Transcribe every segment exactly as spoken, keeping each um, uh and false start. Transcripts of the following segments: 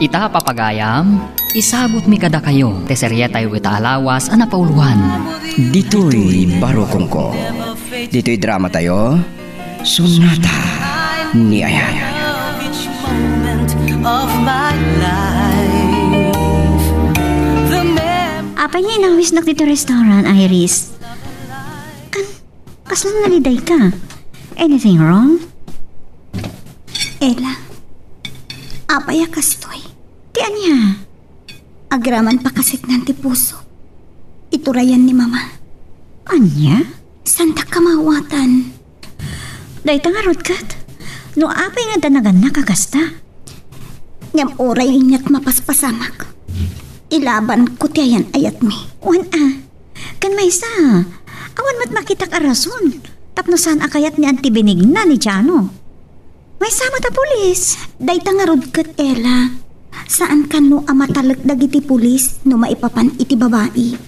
Ita, papagayam, isabutmi kadakayo ti serietayo ita a lawas a napauloan. Ditoy Barukongko. Ditoy dramatayo, Sonata ni Ayan. Apay nga inawisnak ditoy restaurant, Iris? Kan, kasla naliday ka? Anything wrong? Ella, apay a kastoy? Ti ania? Agraman pakasitnan ti puso. Iturayan ni Mama. Ania? Saandak a maawatan. Dayta ngarud ket? No apay nga adda nagannak a kasta? Ngem uray inyat mapaspasamak, ilabanko ti ayan-ayatmi. Wen a, ken maysa, awan met makitak a rason tapno saan a kayat ni Auntie Benigna ni Jano. Maysa met a pulis. Dayta ngarud ket, Ella, saan kano a matalek dagiti pulis no maipapan iti babai.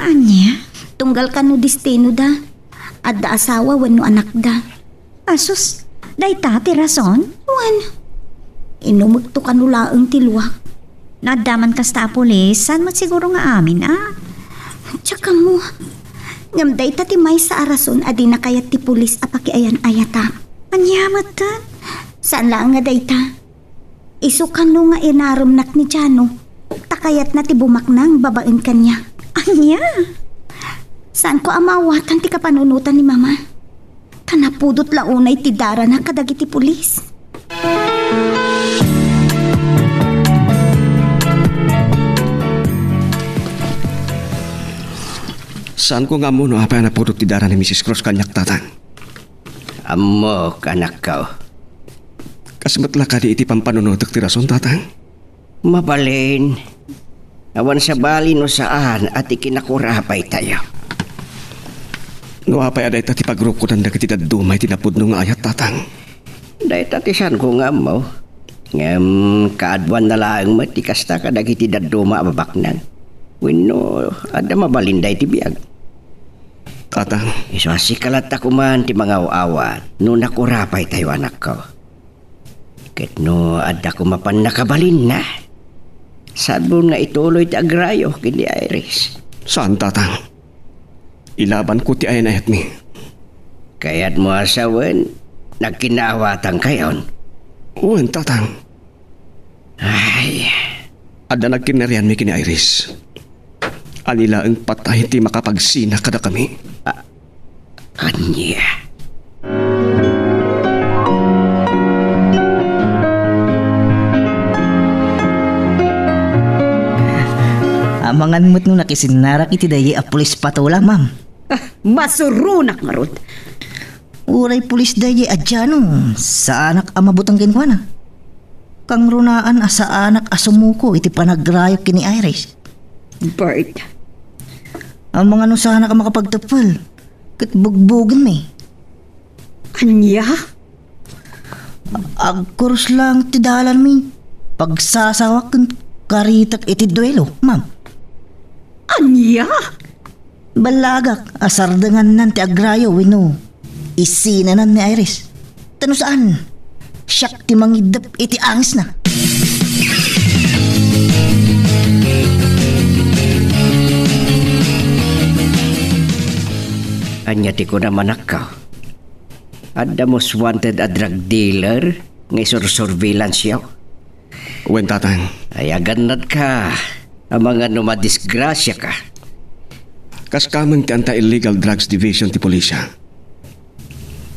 Ania? Tunggal kano destinoda, adda asawa wenno anakda. Asus, dayta ti rason? Wen, inumekto kano laeng ti luak. No adda man kasta a pulis, saan met siguro nga amin, a? Tsaka mo, ngem dayta ti maysa a rason a dina kayat ti pulis a pakiayan-ayatak. Ania metten? Saan laeng nga dayta. Isu kano nga inaremnak ni Jano, ta kayatna ti bumaknang babaen kaniak. Ania? Saanko a maawatan ti kapanunotan ni Mama. Ta napudot la unay ti darana kadagiti pulis. Saanko nga ammo no apay a napudot ti dara ni Misis Cruz kaniak, Tatang. Ammok, anakko. Kas met la kadi iti pampanunotek ti rason, Tatang? Mabalin. Awan sabali no saan a ti kinakurapaytayo. No apay a dayta ti pagrukodan dagiti dadduma iti napudno nga ayat, Tatang? Dayta ti saanko nga ammo. Ngem kaaduanna laeng met ti kasta kadagiti dadduma a babaknang. Wenno, adda mabalinda iti biag. Tatang. Isu a sika latta koman ti mangaw-awat no nakurapaytayo, anakko. Ket no adda koma pannakabalinna, saanmo nga ituloy ti agrayo ken ni Iris. Saan, Tatang. Ilabanko ti ayan-ayatmi. Kayatmo a sawen, nagkinaawatankayon? Wen, Tatang. Ay. Adda nagkinnarianmi ken ni Iris. Ania laeng patay ti makapagsina kadakami. A-, ania? Amangan met no nakisinnarak iti daydi a pulis patola, ma'am. Ah, masuronak ngarud. Uray pulis daydi a Jano, saanak a mabuteng kenkuana. Kangrunaan a saanak a sumuko iti panagrayok ken ni Iris. Bert. Amangan no saanak a makapagteppel, ket bugbogenmi. Ania? Agkurus lang ti dalanmi. Pagsasawak ken karitek iti duelo, ma'am. Ania? Ballagak a sardengannan ti agrayo wenno isinanan ni Iris. Ta no saan, siak ti mangiddep iti angisna. Ania ti kunam, anakko? Adda most wanted a drug dealer nga isursurveillance-yo? Wen, Tatang. Ay, agannadka. Amangan no madisgrasiaka. Kaskamen ti Anti-Illegal Drugs Division ti pulisya.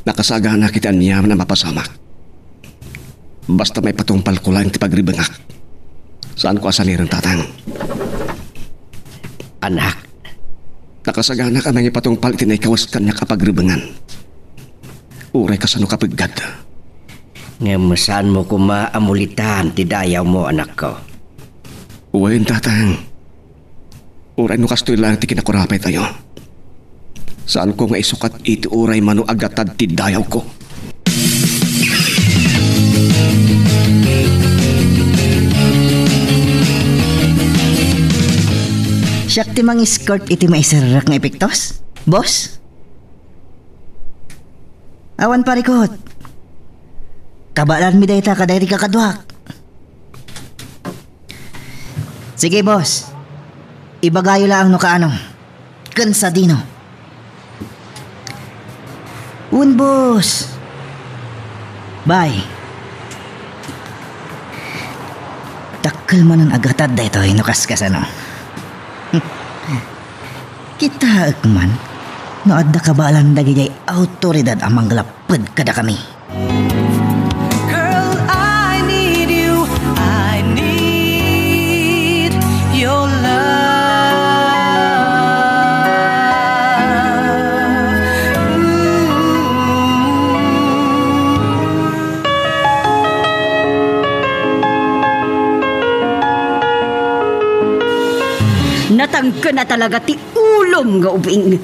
Nakasaganak iti aniaman a mapasamak. Basta maipatungpalko laeng ti pagribengak. Saanko a samiren, Tatang. Anak. Nakasaganak a mangipatungpal iti naikawes kaniak a pagribengan. Uray kasano kapeggad. Ngem saanmo koma a mulitan ti dayawmo, anakko. Wen, Tatang. Uray no kastoy laeng ti kinakurapaytayo. Saanko nga isukat iti uray mano a gatad ti dayawko. Siak ti mangiscourt iti maiserrek nga epektos, boss? Awan parikut. Kabaelanmi dayta kadagiti kakaduak. Sige, boss. Ibagayo laeng no kaano. Ken sadino. Wen, boss. Bye. Dakkel manen a gatad daytoy no kaskasano. Kitaek man no adda kabaelan dagidiay awtoridad a manglapped kadakami. Girl, I need you. I need your love. Ooh. Natangken a talaga ti ulom nga ubing.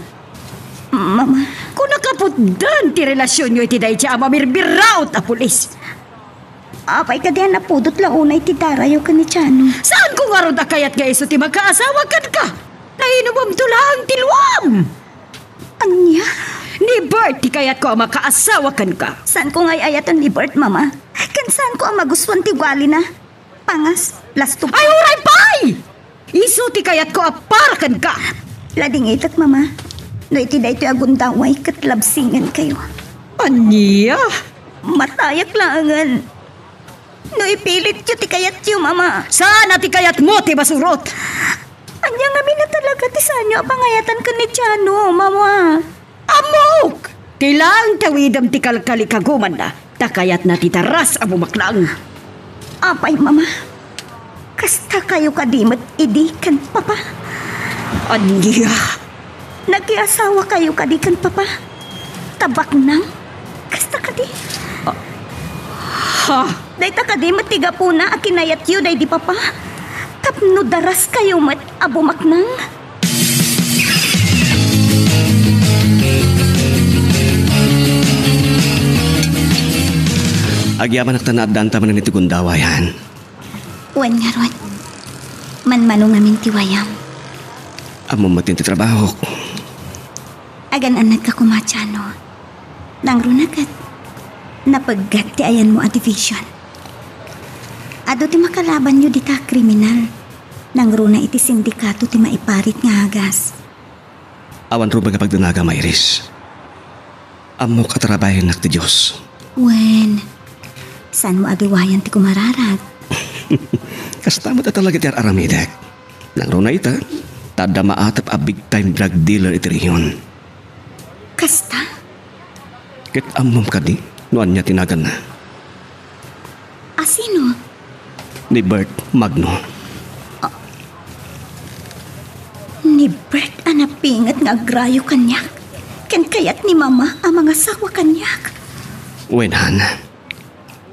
Mama. Kuna kaputdan ti relasionyo iti dayta a mamirbiraot a pulis. Apay kadi a napudot la unay ti darayo ken ni Chano? Saanko ngarud a kayat nga isu ti makaasawa kenka? Nainumomto laeng ti luam. Ania? Ni Bert ti kayatko a makaasawa kenka. Saanko nga ay-ayaten ni Bert, Mama. Ken saanko a magustuan ti ugalina. Pangas, lasto. Ay, uray pay! Isu ti kayatko a para kenka. Ladingitek, Mama. No iti daytoy a gundaway ket labsingenkayo. Ania? Matayak laengen. No ipilityo ti kayatyo, Mama. Saan a ti kayatmo ti masurot? Ania ngamin a talaga ti saanyo a pangayatan ken ni Chano, Mama? Ammok! Ti laeng tawidem ti kalkalikagumanna, ta kayatna ti daras a bumaknang. Apay, Mama? Kasta kayo kadi met idi ken Papa? Ania? Nakiasawa kayo kadi ken Papa? Ta baknang? Kasta kadi? Ah, ha? Dayta kadi met ti gapuna a kinayatyo daydi Papa? Tapno daras kayo met a bumaknang? Agyamanak ta naaddaanta manen iti gundaway, han. Wen ngarud, manmano ngamin ti wayam. Ammom met ti trabahok. Agan-annadka koma, Chano. Nangruna ket napeggat ti ayanmo a division. Adu ti makalabanyo dita a kriminal. Nangruna iti sindikato ti maiparit nga agas. Awan rumbeng a pagdanagam, Iris. Ammok a tarabayennak ti Dios. Wen, saanmo a gawayan ti kumararag? Kasta met a talaga ti ar-aramidek. Nangruna ita, ta adda maatep a big time drug dealer iti rehion. Kasta? Ket ammom kadi no ania ti naganna? A sino? Ni Bert Magno. Ah, ni Bert a napinget nga agrayo kaniak, ken kayat ni Mama a mangasawa kaniak. Wen, han,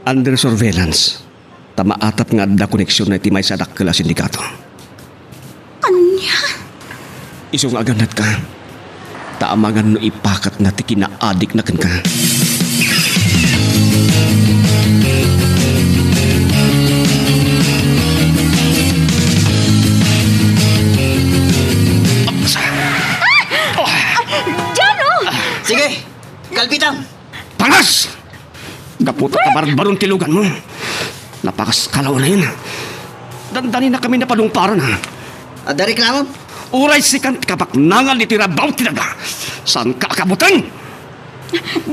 under surveillance, ta maatep nga adda koneksionna iti maysa a dakkel a sindikato. Ania? Isu nga agannadka, ta amangan no ipakatna ti kinaadikna kenka. Jano! Sige, kalbitam! Pangas! Gapu ta kabarbaron ti luganmo. Napakas ka la unay. Dandaninakami a padungparan, ha? Adda reklamom? Uray sikan ti kabaknangan iti rabaw ti daga. Saanka a kabuteng?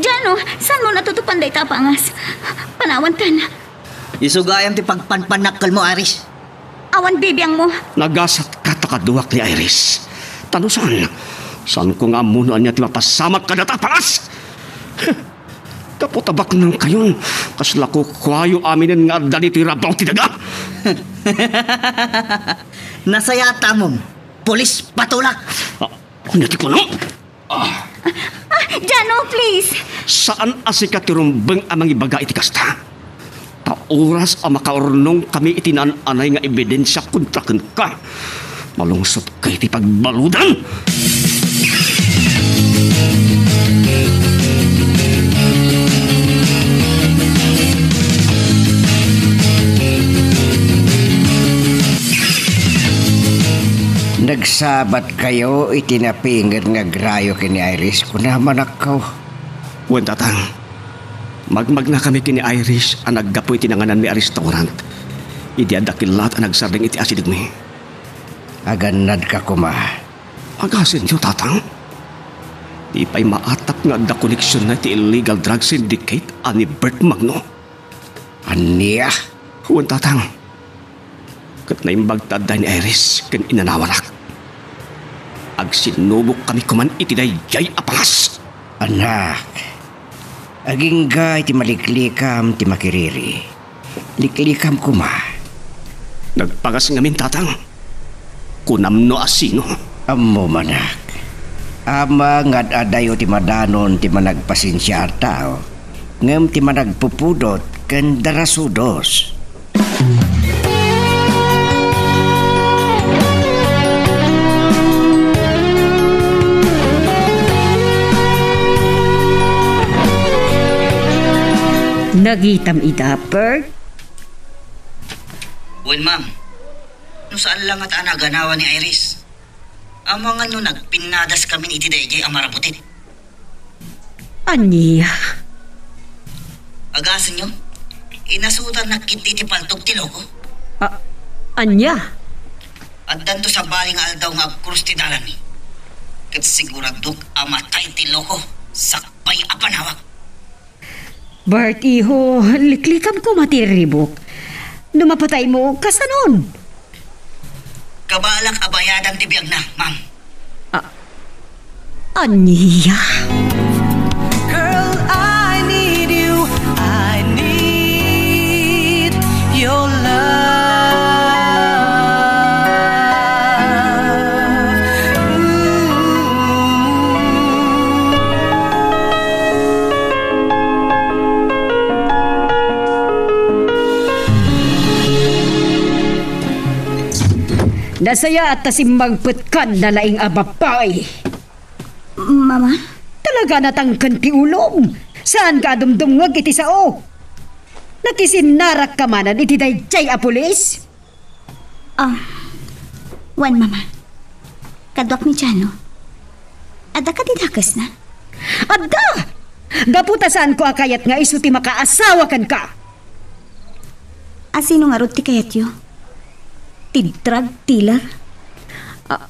Jano, saanmo natutupan dayta a pangas? Panawanten. Isu gayam ti pagpanpanakkelmo, Iris. Awan bibiangmo. Nagasatka ta kaduak ni Iris. Ta no saan, saanko nga ammo no ania ti mapasamak kadata a pangas. Gapu ta baknangkayon, kasla kukuayo aminen nga adda ditoy rabaw ti daga. Nasayaat, amom. Pulis, patulak. Ah, ania ti kunam? Ah. Ah, Jano, please. Saan a sika ti rumbeng a mangibaga iti kasta. Ta oras a makaurnongkami iti naan-anay nga ebidensia kontra kenka, malungsotka iti pagbaludan. Nagsabatkayo iti napinget nga agrayo ken ni Iris, kuna manakkaw. Wen, Tatang. Magmagnakami ken ni Iris a naggapu iti nangananmi a restaurant, idi adda kellaat a nagsardeng iti asidegmi. Agannadka koma. Agasenyo, Tatang? Di pay maatap nga adda koneksionna iti illegal drug syndicate a ni Bert Magno? Ania? Wen, Tatang. Ket naimbag ta adda ni Iris ken inanawanak. Agsinnubok kami koman iti daydiay a pangas. Anak, agingga iti maliklikam ti makiriri. Liklikam koma. Nagpangas ngamin, Tatang. Kunam no asino. Ammom, anak. Amangan nga ad-adayo ti madanon ti managpasensia a tao, ngem ti managpupudot ken darasudos. Nagitam ida, Bert? Wen, ma'am. No saan la ngata a naganawa ni Iris. Amangan no nagpinnadas kamin iti daydiay a marabutin. Ania? Agasenyo, inasutannak ketdi ti paltog ti loko. A-, ania? Addanto sabali nga aldaw nga agkrus ti dalanmi. Ket siguradok a matay ti loko sakbay a panawak. Bert, iho, liklikam koma ti riribuk. No mapataymo, kasanon? Kabalak a bayadan ti biagna, ma'am. A-, ania? Girl, I need you. I need your love. Ooh. Nasayaat ta simmangpetkan, nalaing a babai. Mama? Talaga natangken ti ulom. Saanka a dumdumngeg iti sao. Nakisinnarakka manen iti daydiay a pulis? Ah, wen, Mama. Kaduak ni Jano. Adda kadi dakesna? Adda! Gapu ta saanko a kayat nga isu ti makaasawa kenka. Asino ngarud ti kayatyo? Ti drug dealer? A-,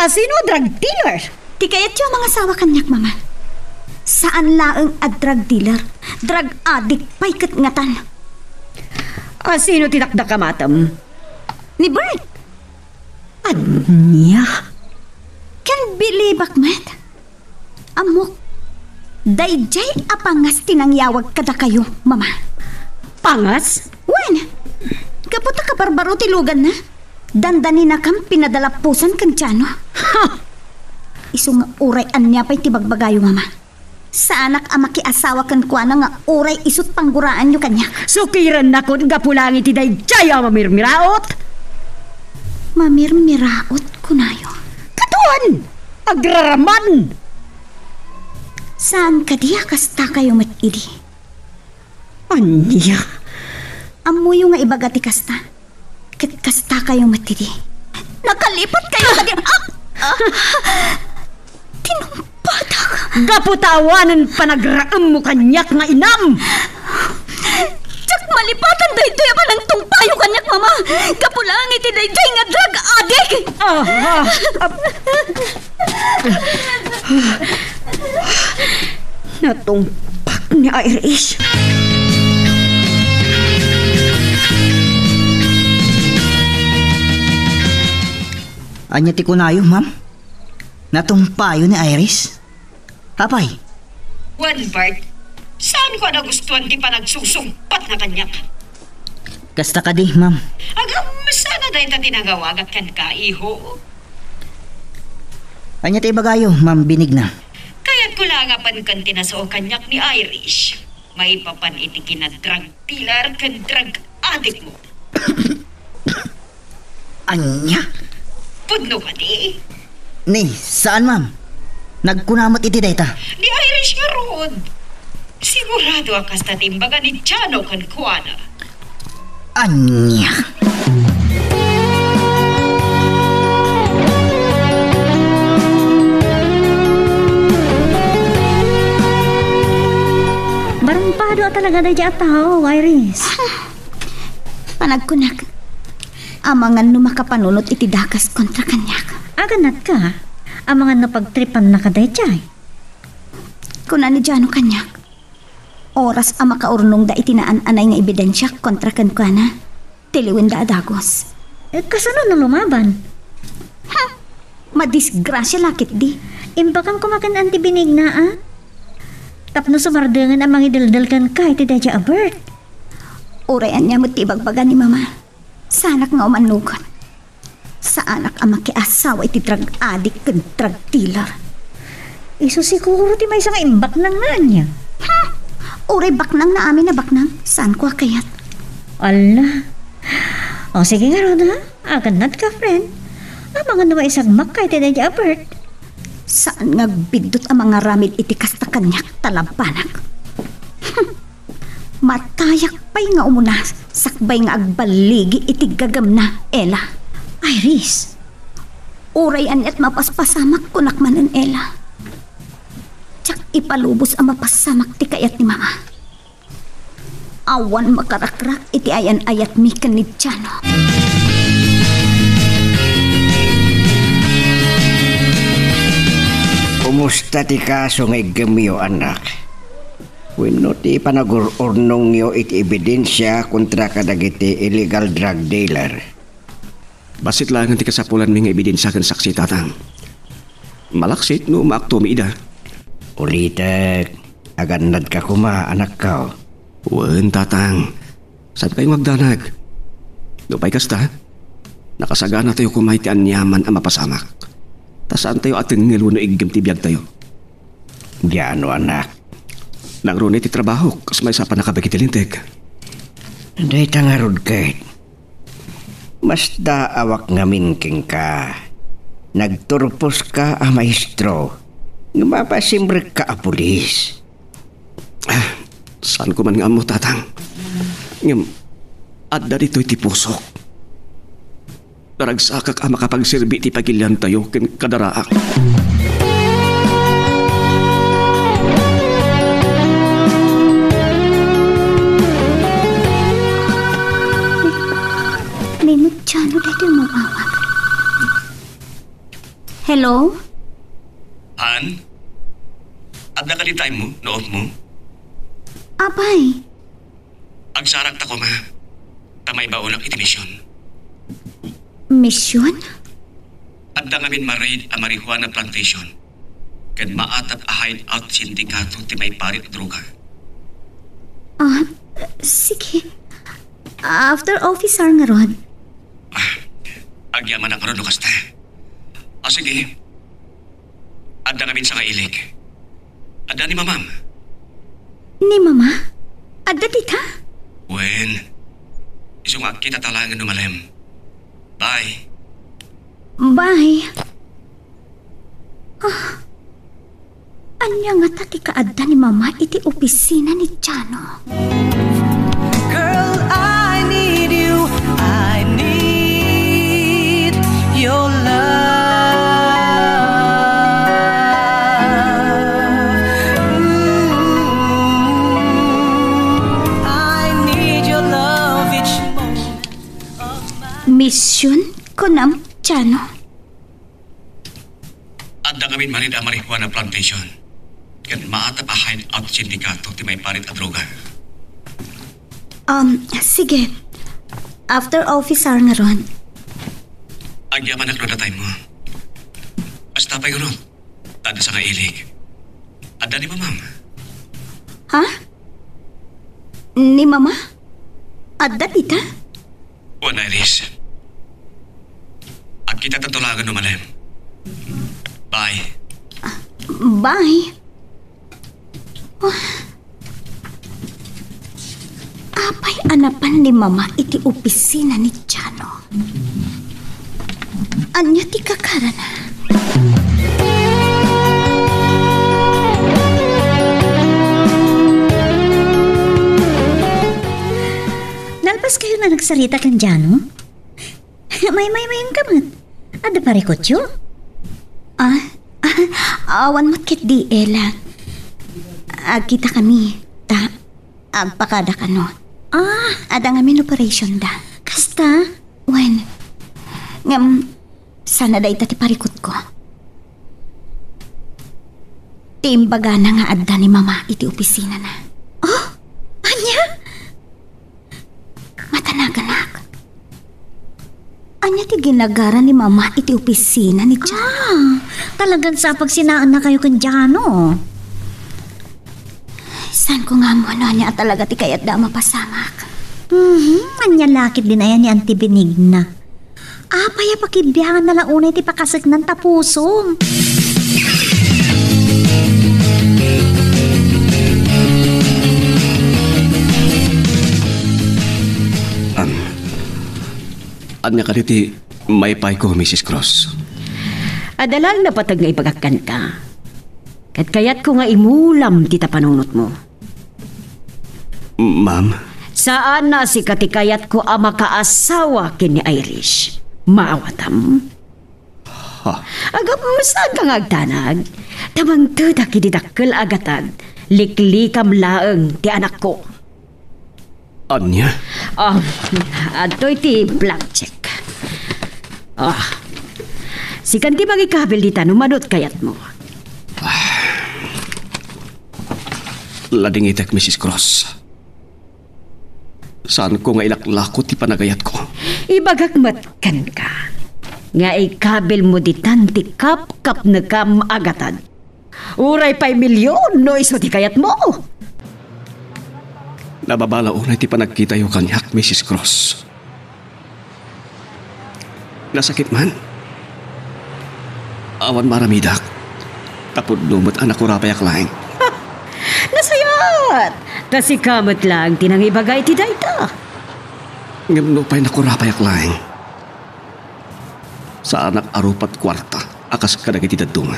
asino a drug dealer? Ti kayatyo a mangasawa kaniak, Mama. Saan laeng a drug dealer, drug addict pay ket ngatan. Asino ti dakdakamatem? Ni Bert. Ania? Can believe-ak met. Ammok, daydiay a pangas ti nangyawag kadakayo, Mama. Pangas? Wen, gapu ta kabarbaro ti luganna, dandaninakam pinadalapusan ken Jano. Ha! Isu nga uray ania pay ti bagbagayo, Mama. Saanak a makiasawa kenkuana nga uray isut' pangguraanyo kaniak. Sukirennakon gapu laeng iti daydiay a mamirmiraot. Mamirmiraot, kunayo? Kaduan! Agraraman! Saan kadi a kastakayo met idi? Ania? Ammoyo nga ibaga ti kasta. Ket kastakayo met idi. Nakalipatkayo kadi. Ah! Ah! Tinumpadak. Gapu ta awanen panagraemmo kaniak nga inam. Diak malipatan daytoy a panangtungpayo kaniak, Mama. Gapu laeng iti daytoy nga drug addict. Ah, ah, ah. Natungpak ni Iris. Ania ti kunayo, ma'am? Natumpayo ni Iris? Apay? Wen, Bert, saanko a nagustuan ti panagsungsungpatna kaniak. Kasta kadi, ma'am. Agam, saan a dayta ti nangawagak kenka, iho? Ania ti ibagayo, Ma'am Benigna? Kayatko la nga panken ti nasao kaniak ni Irish. Maipapan iti kina-drug dealer ken drug addict mo. Ania? Pudno kadi? Ni, saan, ma'am. Nagkuna met iti dayta. Ni Irish ngarud. Sigurado a kasta ti imbaga ni Jano kenkuana. Ania? Marumpado a talaga daydiay a tao, Iris. Panagkunak, Amangan no makapanunot iti dakes kontra kaniak. Aganatka, amangan no pagtripannaka daydiay. Kuna ni Jano kaniak, oras a makaurnongda iti naan-anay nga ebidensia kontra kenkuana, tiliwenda a dagus. Eh, kasano no lumaban? Ha! Madisgrasia la ketdi. Imbagam koma ken Auntie Benigna, a? Tapno sumardengen a mangideldel kenka iti daydiay a Bert. Uray ania met ti ibagbaga ni Mama, saanak nga umannugot. Saanak a makiasawa iti drug addict ken drug dealer. Isu siguro ti maysa nga imbaknang nga ania. Hmm! Uray baknang na amin a baknang, saanko a kayat. Ala. O, sige ngarud, ha? Agannadka, friend. Amangan no maisagmakka iti daydiay a Bert. Saan nga agbiddut a mangaramid iti kasta kaniak, talabanak. Hmm! Matayak pay nga umuna sakbay nga agballigi iti gagemna, Ella. Iris! Uray aniat mapaspasamak, kunak manen, Ella. Diak ipalubos a mapasamak ti kayat ni Mama. Awan makarakrak iti ayan-ayatmi ken ni Jano. Kumusta ti kaso nga iggemyo, anak? Wenno ti panagur-urnongyo iti ebidensia kontra kadagiti illegal drug dealer? Bassit laengen ti kasapulanmi nga ebidensia ken saksi, Tatang. Malaksid no maaktomi ida. Ulitek, agannadka koma, anakko. Wen, Tatang. Saankayo nga agdanag. Nupay kasta, nakasaganatayo koma iti aniaman a mapasamak. Ta saantayo a tengngel wenno iggem ti biagtayo. Diano, anak. Nangruna iti trabahok, kas maysa a pannakabek iti Linteg. Dayta ngarud ket, mas daawak ngamin kenka. Nagturposka a maestro, ngem mapasimrekka a pulis. Ah, saanko man nga ammo, Tatang. Ngem, adda ditoy ti pusok. Naragsakak a makapagserbi iti pagiliantayo ken kadaraak. Ni Jano daytoy umawag. Hello? Han? Adda kadi time mo no off mo? Apay? Agsarakta koma, ta maibaonak iti mision. Mision? Adda ngamin ma-raid a marijuana plantation ken maatap a hideout sindikato ti maiparit a droga. Ah, sige. After office hour ngarud. Ah, agyamanak ngarud no kasta. Ah, sige. Adda ngamin sangailig. Adda ni Mamam. Ni Mama? Adda dita? Wen, isu nga agkitata laengen no malem. Bye. Bye. Ah, ania ngata ti kaadda ni Mama iti opisina ni Jano? Girl, I need you. I need your love. Ooh, I need your love each moment of my... Mision, kunam, Jano? Adda ngamin ma-raid a marijuana plantation ken maatap a hideout sindikato ti maiparit a droga. Um, sige. After office hour ngarud. Agyamanak no adda time mo. Kasta pay ngarud, ta adda sangailig. Adda ni Mamam. Ha? Ni Mama? Adda dita? Wen, Iris. Agkitatato laengen no malem. Bye. Bye. Ah. Apay a napan ni Mama iti opisina ni Jano? Ania ti kakarana? Nalpas kayo nga nagsarita ken Jano? Maymaymayen ka met. Adda parikutyo? Ah, ah, awan met ketdi, Ella. Agkita kami, ta agpakada kano. Ah. Adda ngamin operation da. Kasta? Wen, Ngem, saan a dayta ti parikutko. Ti imbagana nga adda ni Mama iti opisinana. Oh, ania? Matanaganak. Ania ti ginagara ni Mama iti opisina ni Jano? Ah, talagan sa pagsinnaannakayo ken Jano. Saanko nga ammo no ania a talaga ti kayatda a mapasamak. Mhm, ania la ketdin aya ni Auntie Benigna? Apay a pakibianganna la unay ti pakaseknan ta pusom? Am, ania kadi ti maipayko, Missus Cross? Adda laeng napateg nga ibagak kenka. Ket kayatko nga imulam ti ta panunotmo. Ma'am? Saan a sika ti kayatko a makaasawa ken ni Irish. Maawatam? Ha? Agam, saanka nga agdanag? Ta mangtedak idi dakkel a gatad, liklikam laeng ti anakko. Ania? Ah, adtoy ti blank check. Ah, sikan ti mangikabil dita no mano ti kayatmo. Ladingitek, Missus Cross. Saanko nga ilaklako ti panagayatko. Ibagak met kenka nga ikabilmo ditan ti kapkapnekam a gatad. Uray pay milyon no isu ti kayatmo. Nababala unay ti panagkitayo kaniak, Missus Cross. Nasakit man. Awan maaramidak. Ta pudno met a nakurapayak laeng. Nasayaat! Ta sika met laeng ti nangibaga iti dayta. Ngem nupay nakurapayak laeng, saanak a rupat kuarta a kas kadagiti dadduma.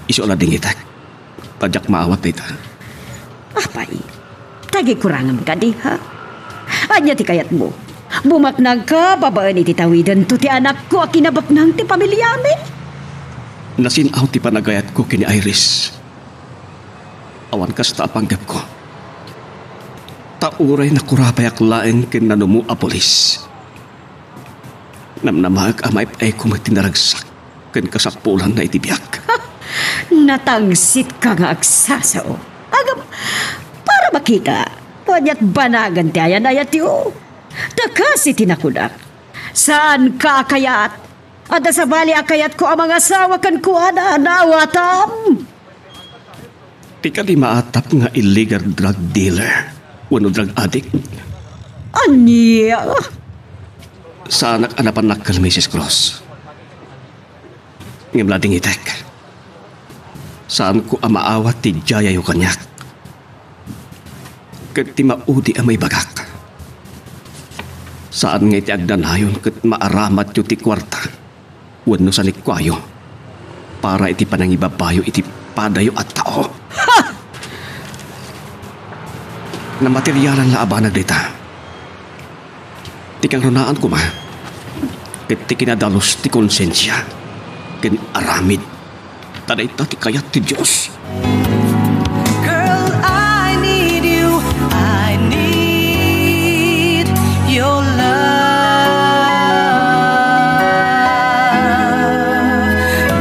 Isu a ladingitek. Ta diak maawat dayta. Apay, tagikurangan kadi, ha? Ania ti kayatmo? Bumaknangka babaen iti tawidento ti anakko a kinabaknang ti pamiliami? Nasin-aw ti panagayatko ken ni Iris. Awan kasta a panggepko. Ta uray nakurapayak laeng ken nanumo a pulis. Namnamaek a maip-ayko met ti naragsak ken kasapulanna iti biag. Natangsitka nga agsasao. Agam, para makita, aniat banagan ti ayan-ayatyo. Ta kas iti nakunak, saanka a kayat. Adda sabali a kayatko a mangasawa kenkuana, naawatam. Ti kadi maatap nga illegal drug dealer wenno drug addict? Ania? Saanak a napannakkel, Missus Cross. Ngem ladingitek, saanko a maawat ti diayayo kaniak. Ket ti maudi a maibagak, saan nga iti agdanayon ket maaramatyo ti kuarta wenno sanikuayo para iti panangibabayo iti padayo a tao. Ha! Namaterialan la a banag dayta. Ti kangrunaan koma, ket ti kinadalus ti konsensia ken aramid. Ta dayta ti kayat ti Dios. Girl, I need you. I need your love.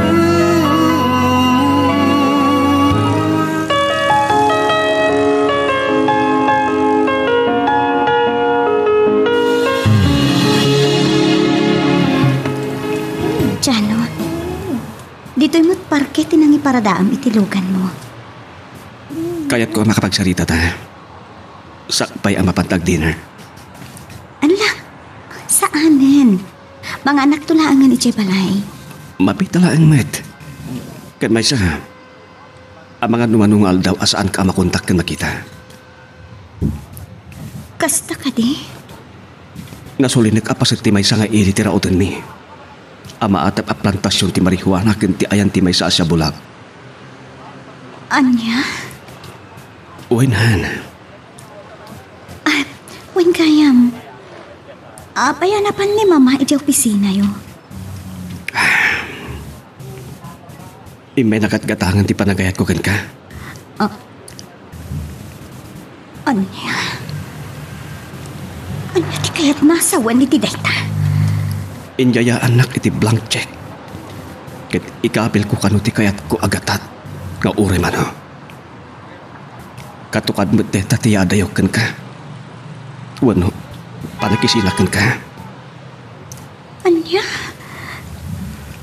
Ooh. Jano, ditoy met parke ti nangiparadaam iti luganmo. Kayatko a makapagsarita ta. Sakbay a mapantag dinner. Ala, saanen. Manganakto laengen idiay balay. Mapita laeng met. Ken maysa, amangan no mano nga aldaw a saanka a makontak ken makita. Kasta kadi? Nasulinek a paset ti maysa nga ili ti raotenmi. A maatep a plantasion ti marijuana ken ti ayan ti maysa a siabulag. Ania? Wen, han. Ah, wen gayam. Apay a napan ni Mama idiay opisinayo? Immay nagatgatangen ti panagayatko kenka. Ah. Ania? Ania ti kayatna a sawen iti dayta? Inyayaannak iti blank check, ket ikabilko kano ti kayatko a gatat nga uray mano. Katukad met dayta ti yaadayok kenka wenno pannakisina kenka. Ania?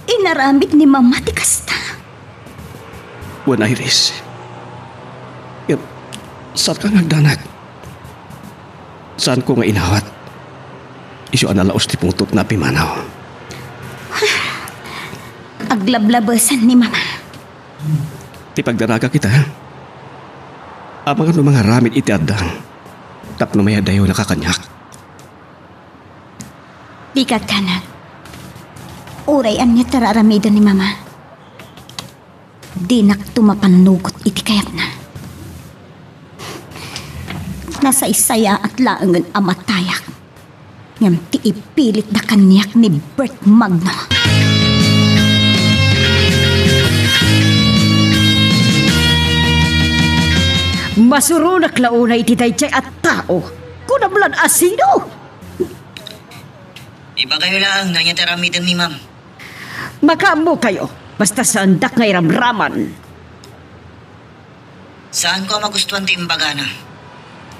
Inaramid ni Mama ti kasta? Wen, Iris. Ngem, saanka nga agdanag. Saanko nga inawat. Isu a nalaos ti pungtotna a pimanaw. Aglablabesan ni Mama. Ti pagdaraga kita, amangan no mangaramid iti addang tapno mayadayawnaka kaniak. Dika agdanag. Uray ania ti ar-aramiden ni Mama, dinakto mapannugot iti kayatna. Nasaysayaat laengen a matayak, ngem ti ipilitda kaniak ni Bert Magno. Masuronak la unay iti daydiay a tao. Kunam lan a sino? Ibagayo laeng no ania ti aramidem ni Ma'am. Makaammokayo, basta saandak nga iramraman. Saanko a magustuan ti imbagana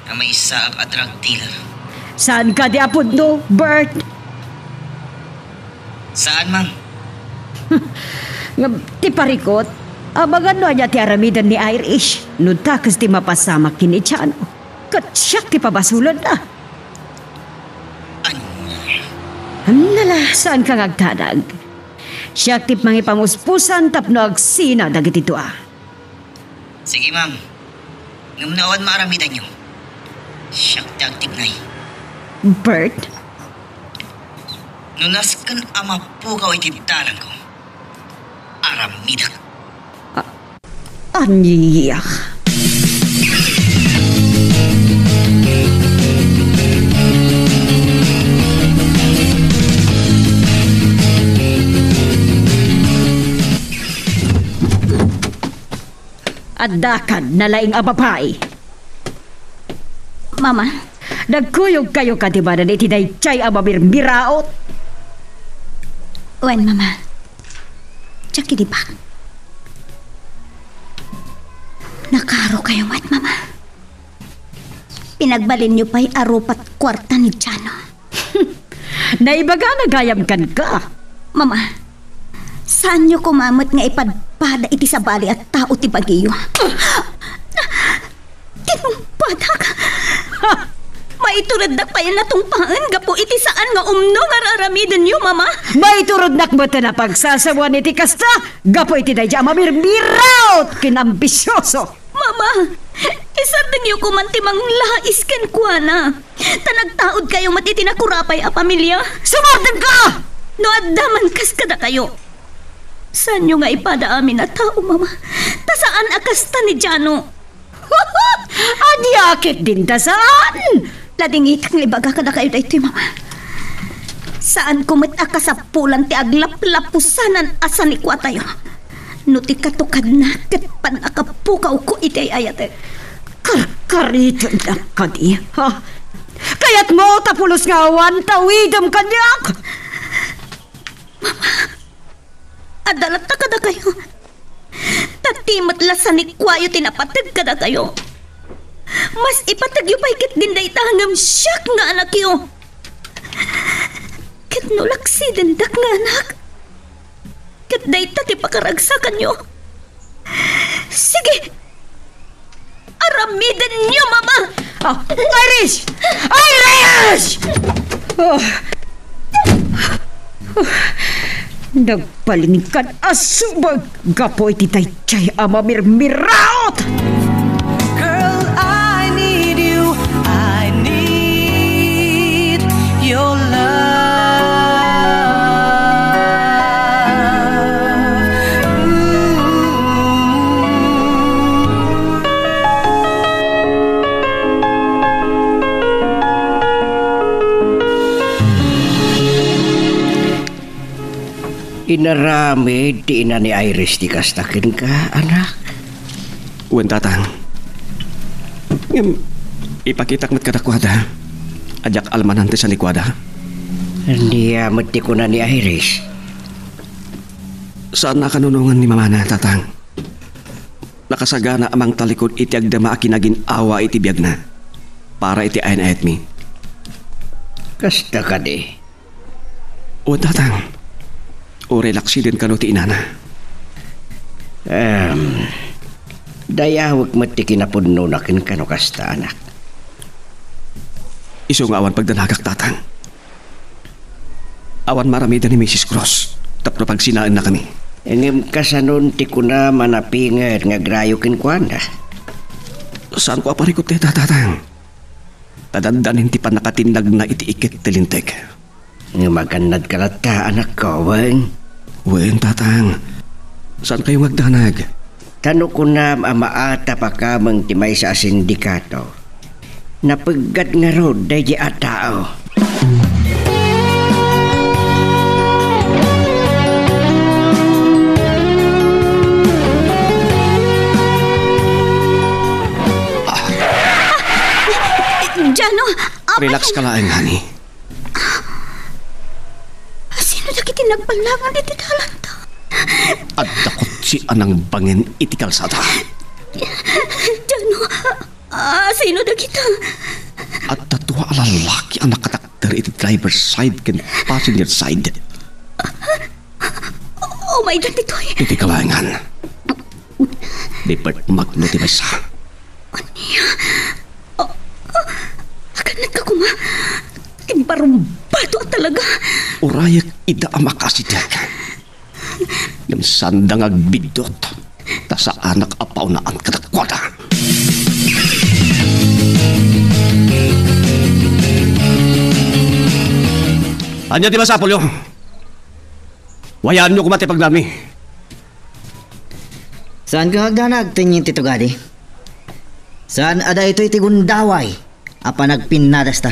a maysaak a drug dealer. Saan kadi a pudno, Bert? Saan, Ma'am. Ngem ti parikut, amangan no ania ti aramiden ni Irish, no dakes ti mapasamak ken ni Chano. Ket siak ti pabasolenna. Ania? Annala, saanka nga agdanag. Siak ti mangipamuspusan tapno agsina dagiti dua. Sige, Ma'am. Ngem no awan maaramidanyo, siak ti agtignay. Bert? No nasken a mapukaw iti dalanko, aramidek. A-, ania? Addakan nalaing a babai. Mama? Nagkuyogkayo kadi manen iti daydiay a mamirmiraot? Wen, Mama. Diak idi bag. Nakarukayo met, Mama. Pinagbalinyo pay a rupa't kuarta ni Chano. Naibagana gayam kenka. Mama, saanyo koma met nga ipadpada iti sabali a tao ti bagiyo. Tinungpadak. Ha! Maitureddak pay a natungpaen gapu iti saan nga umno nga ar-aramidenyo, Mama. Maiturednak met a pagsasawen iti kasta gapu iti daydiay a mamirmiraot ken ambisioso. Mama, isardengyo koman ti manglais kenkuana. Ta nagtaudkayo met iti nakurapay a pamilia. Sumardengka! No adda man kas kadakayo, saanyo nga ipada amin a tao, Mama. Ta saan a kasta ni Jano. Ania ketdin ta saan? Ladingitak nga ibaga kadakayo daytoy, Mama. Saanko met a kasapulan ti aglaplapusanan a sanikuatayo. No ti katukadna ket pannakapukawko iti ay-ayatek. Karkaritendak kadi, ha? Kayatmo ta pulos nga awan tawidem kaniak? Mama, adda latta kadakayo. Ta ti met la sanikuayo ti napateg kadakayo. Mas ipategyo pay ketdin dayta ngem siak nga anakyo. Ket no laksidendak nga anak, ket dayta ti pakaragsakanyo. Sige! Aramidenyo, Mama! Ah, Irish! Irish! Ah. Ah. Nagpalingkan a subag gapu iti daydiay a mamirmiraot! Girl, I need you. I need your love. Ooh. Inaramid ti ina ni Iris ti kasta kenka, anak? Wen, Tatang. Ngem, ipakitak met kadakuada a diak almanan ti sanikuada. Ania met ti kuna ni Iris? Saan a kanunongan ni mamana, Tatang. Nakasagana a mangtalikod iti agdama a kinagin-awa iti biagna para iti ayan-ayatmi. Kasta kadi? O, Tatang. Uray laksiden kano ti inana. Em, dayawek met ti kinapudnona ken kano kasta, anak. Isu nga awan pagdanagak, Tatang. Awan maaramiden ni Misis Cruz tapno pagsinaennakami. Ngem kasanon ti kunam a napinget nga agrayo kenkuana? Saanko a parikut dayta, Tatang. Ta dandanin ti pannakatinnagna iti iket ti linteg. Ngem agannadka latta, anakko, wen? Wen, Tatang. Saankayo nga agdanag? Ta no kunam a maatap a kameng ti maysa a sindikato, napeggat ngarud daydi a tao. Jano, apay. Relax ka laeng, honey. Sino dagiti nagballangan iti dalanta? Adda kotse a nangbangen iti kalsada. Jano, ah, sino dagita? Adda dua a lalaki a nakatakder iti driver's side ken passenger side. Umaydan ditoy. Iti kalaengan. Ni Bert Magno ti maysa. Ania? Oh, oh, agannadka koma. Ti barumbado a talaga. Urayek ida a makaasideg. Ngem saanda nga agbiddut, ta saanak a paunaan kadakuada. Ania ti masapulyo? Wayaanyo koma ti pagnami. Saanko nga agdanag, Tenyente Tugadi. Saan a daytoy ti gundaway a panagpinnadasta.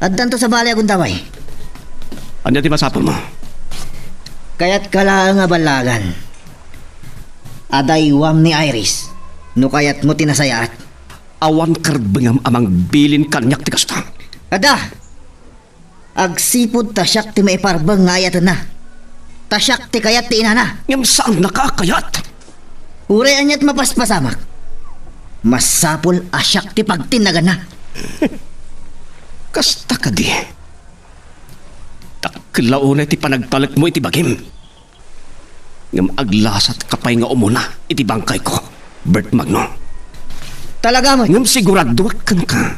Addanto sabali a gundaway. Ania ti masapulmo? Kayatka laeng a ballagan a daywam ni Iris no kayatmo ti nasayaat. Awan karbengam a mangbilin kaniak ti kasta. Adda! Agsipud ta siak ti maiparbeng nga ay-atenna. Ta siak ti kayat ti inana. Ngem saannaka a kayat. Uray aniat mapaspasamak, masapul a siak ti pagtinnaganna. Kasta kadi? Dakkel la unay ti panagtalekmo iti bagim. Ngem aglasatka pay nga umuna iti bangkayko, Bert Magno. Talaga met? Ngem siguradoak kenka,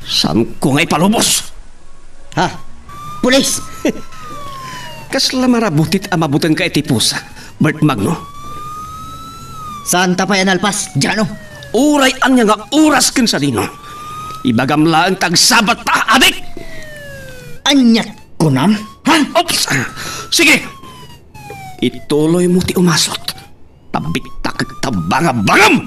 saanko nga ipalubos. Ha? Pulis! Kasla marabutit a mabutenka iti pusa, Bert Magno. Saanta pay a nalpas, Jano? Uray ania nga oras ken sadino, ibagam laeng ta agsabatta, adik! Aniat kunam? Ha? Oops! Sige! Ituloymo ti umasut. Tabittak tabanga bangam!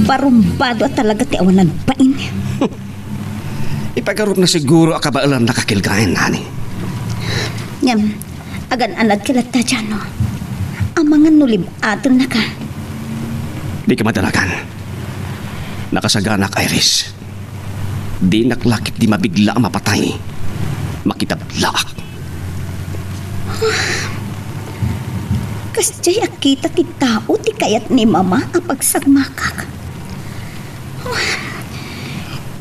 Barumbado a talaga ti awan nagbain. Ipagarupna siguro a kabaelanna kakilgaen, honey. Ngem, agan-anadka latta, Jano. Amangan no lib-atennaka. Dika madanagan. Nakasaganak, Iris. Dinak la ketdi mabigla a mapatay. Makitablaak. Kasdiay a kita ti tao ti kayat ni Mama a pagsagmakak.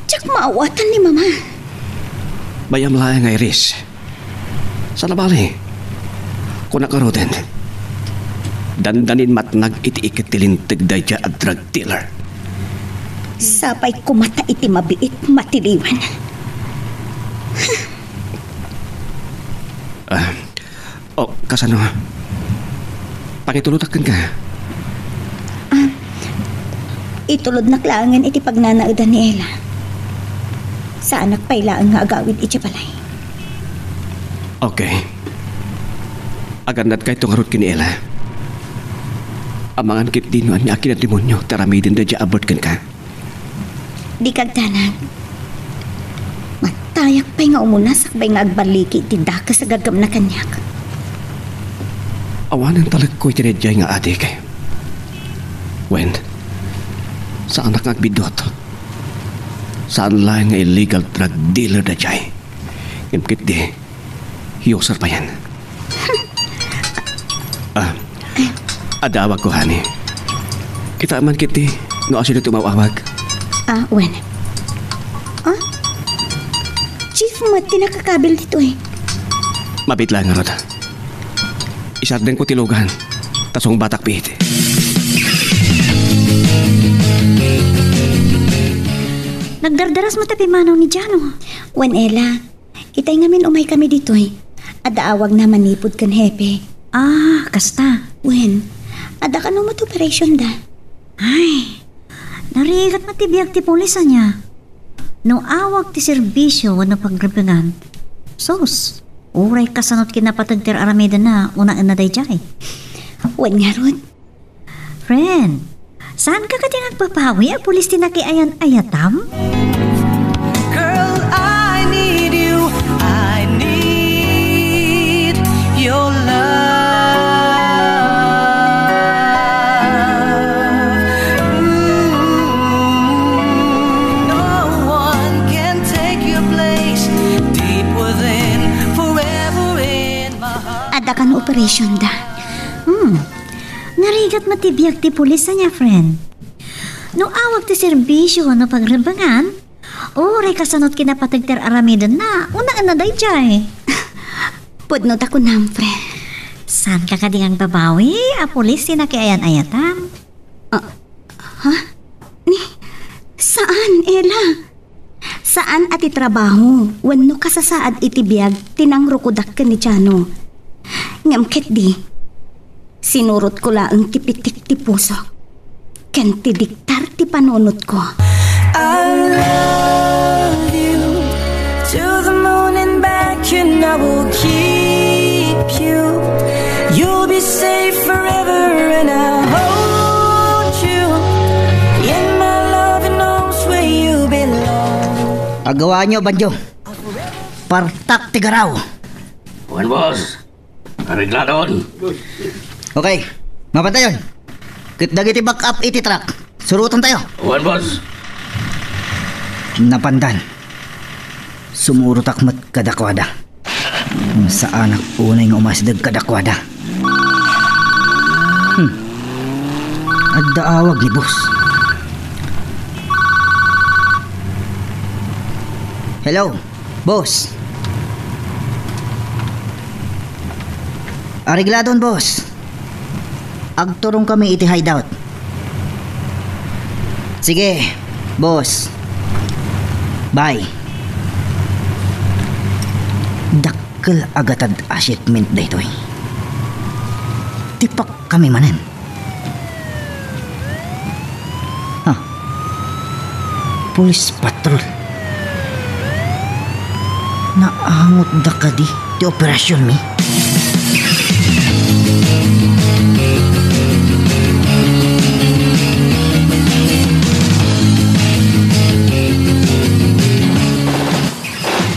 Diak maawatan ni Mama. Bay-am laeng, Iris. Saan a bale, kunak ngaruden, dandanin matnag iti iket ti linteg daydiay a drug dealer. Sapay koma ta iti mabiit matiliwan. Ah, oh, kasano? Pangituludak kenka. Ah, itulodnak laengen iti pagnanaedan ni Ella. Saanak pay laeng nga agawid idiay balay. Okay. Agannadkayto ngarud ken ni Ella. Amangan ketdi no ania a kinademonio ti aramiden daydiay a Bert kenka. Dika agdanag. Mat-, Tayak pay nga umuna sakbay nga agballigi iti dakes a gagamna kaniak. Awanen talekko iti daydiay nga adik. Wen, saanak nga agbiddut. Saan laeng nga illegal drug dealer daydiay. Ngem ketdi, user payen. Ah, adda awagko, honey. Kita man ketdi no asino ti umaw-awag. Ah, wen. Ah? Chief met ti nakakabil ditoy. Mabiit laeng ngarud. Isardengko ti lugan. Ta sungbatak pay iti. Nagdardaras met ti pimanaw ni Jano. Wen, Ella. Itay ngamin umaykami ditoy. Adda awagna manipud ken hepe. Ah, kasta. Wen, adda kano met operasionda. Ay, narigat met ti biag ti pulis ania. No awag ti serbisio wenno pagrebengan, sus, uray kasano ti kinapateg ti ar-aramidenna, unaenna daydiay. Wen ngarud, Friend, saanka kadi nga agbabawi a pulis ti nakiayan-ayatam? Girl, I need you. I need your love. Ooh, no one can take your place. Deep within, forever in my heart. Adda kano operasionda. Hmm. Narigat met ti biag ti pulis ania, friend. No awag ti serbisio wenno pagrebengan, uray kasano ti kinapateg ti ar-aramidenna, unaenna daydiay. Pudno ta kunam, friend. Saanka kadi nga agbabawi a pulis ti nakiayan-ayatam? Ah, ha? Ni, saan, Ella? Saan a ti trabaho wenno kasasaad iti biag ti nangrukodak ken ni Jano. Ngem ketdi, sinurotko laeng ti pitik ti pusok ken ti diktar ti panunotko. I love you to the moon and back, and I will keep you. You'll be safe forever, and I'll hold you in my loving arms where you belong. Aggawaanyo, banjo. Partak ti garaw. Wen, boss. Aregladon. Okay. Mapantayon. Ket dagiti backup iti truck, surotantayo. Wen, boss. Napandan. Sumurotak met kadakuada. Saanak unay nga umasideg kadakuada. Hmm. Adda awag ni boss. Hello, boss. Aregladon, boss. Agturongkami iti hideout. Sige, boss. Bye. Dakkel a gatad a shipment daytoy. Tipakkami manen. Ha? Police patrol. Naangotda kadi ti operasionmi?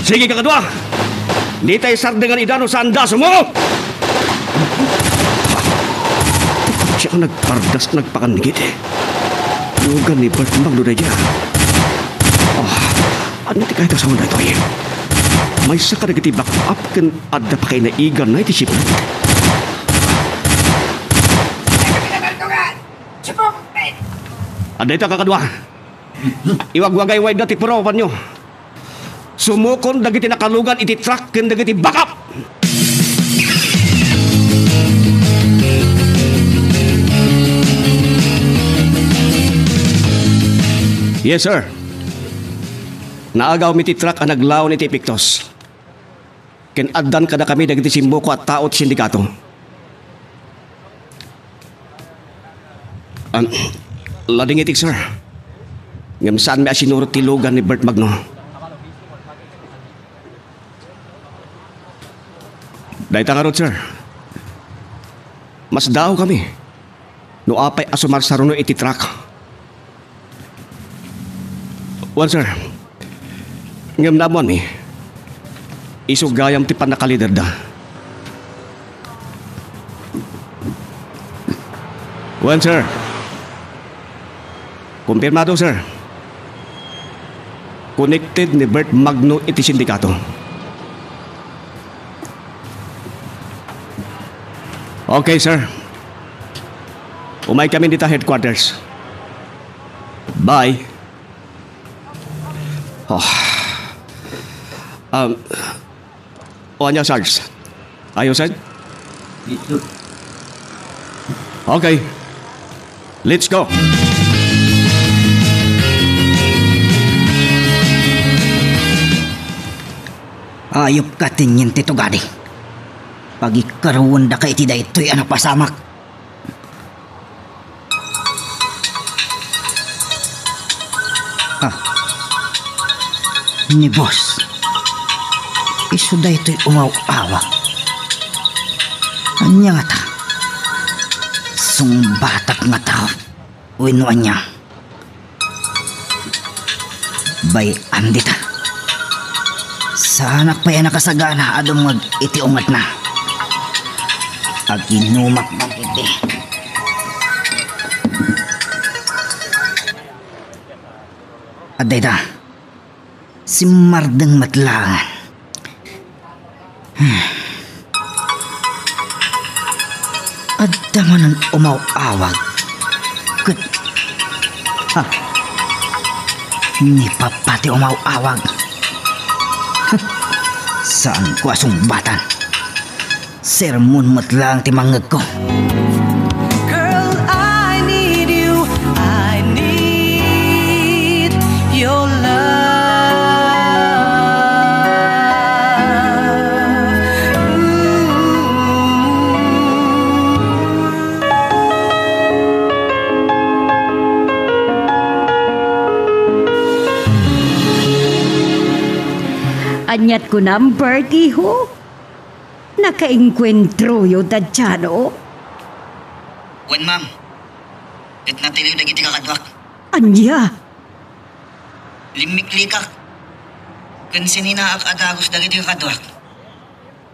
Sige, kakadua! Ditay sardengan ida no saanda a sumuko! Siya ang nagpardas, nagpakannigit. Lugan ni Bert Magno daydiay. Ah, ania ti kayat a sawen daytoy? Maysa kadagiti backup ken adda pakainaiganna iti shipment. Adda ita, kakadua. Iwagwagayda ti prubaanyo. Sumukon dagiti nakalugan iti truck ken dagiti backup. Yes, sir. Naagawmi ti truck a naglaon iti Pictos. Ken addan kadakami dagiti simmuko a tao ti sindikato. Am, ladingitik, sir. Ngem saanmi a sinurot ti lugan ni Bert Magno. Dayta ngarud, sir. Masdaawkami no apay a sumarsaruno iti truck. Wen, sir. Ngem naammoanmi, Isu gayam ti pannakaliderda. Wen, sir. Kumpirmado, sir. Connected ni Bert Magno iti sindikato. Okay, sir. Umaykami dita headquarters. Bye. Oh. Um, o ania, Sarge? Ayosen? Yes, sir. Okay. Let's go. Ayupka, Teniente Tugadi. Pagikaruendaka iti daytoy a napasamak. Ah. Ni boss. Isu daytoy umaw-awag. Ania ngata? Sungbatak ngata wenno ania? Bay-am dita. Saanak pay a nakasagana a dumngeg iti ungetna. Aginumak man iti. Adda ita. Simmardeng met laeng. Hmm. Adda manen umaw-awag. Ket, ha, ni Papa ti umaw-awag. Saanko a sungbatan. Sermon met laeng ti mangngegko. Girl, I need you. I need your love. Ooh. Aniat kunam, Bert, iho? Nakaengkuentroyo da Jano? Wen, ma'am. Ket natiliw dagiti kakaduak. Ania? Limmiklikak ken sininaak a dagus dagiti kakaduak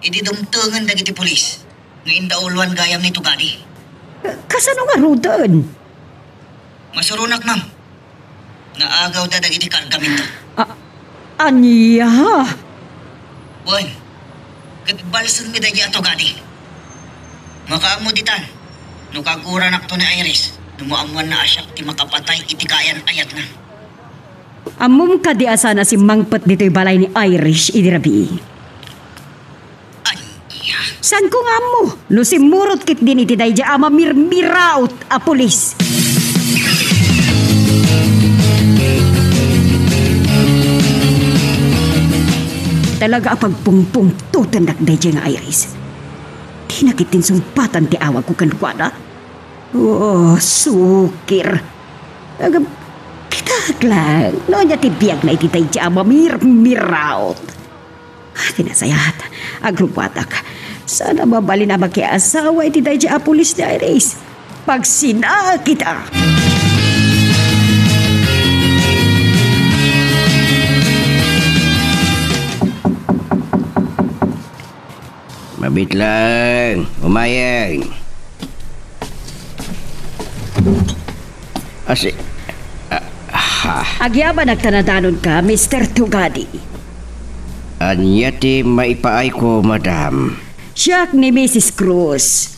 idi dumtengen dagiti pulis nga indauloan gayam ni Tugadi. Kasano ngaruden? Masuronak, ma'am. Naagawda dagiti kargamento. A-, ania? Wen, ket balsenmi daydi a Tugadi. Makaammo ditan, no kaguranakto ni Iris, no maammoanna a siak ti makapatay iti kaayan-ayatna. Ammom kadi a saan a simmangpet ditoy balay ni Irish idi rabii? Ania? Saanko nga ammo no simmurot ketdin iti daydi a mamirmiraot a pulis. Talaga a pagpungpungtotennak daydi nga Iris. Dina ketdin sungbatan ti awagko kenkuana. Oh, sukir. Agam, kitaek laeng, no ania ti biagna iti daydi a mamirmiraot. Ah, ti nasayaat, agrubbuatak. Saan a mabalin a makiasawa iti daydi a pulis ni Iris. Pagsinaak ita. Mabiit laeng, umayen. Asi-, ah, ha. Agyabanak ta nadanonka, Mister Tugadi. Ania ti maipaayko, madam? Siak ni Missus Cruz.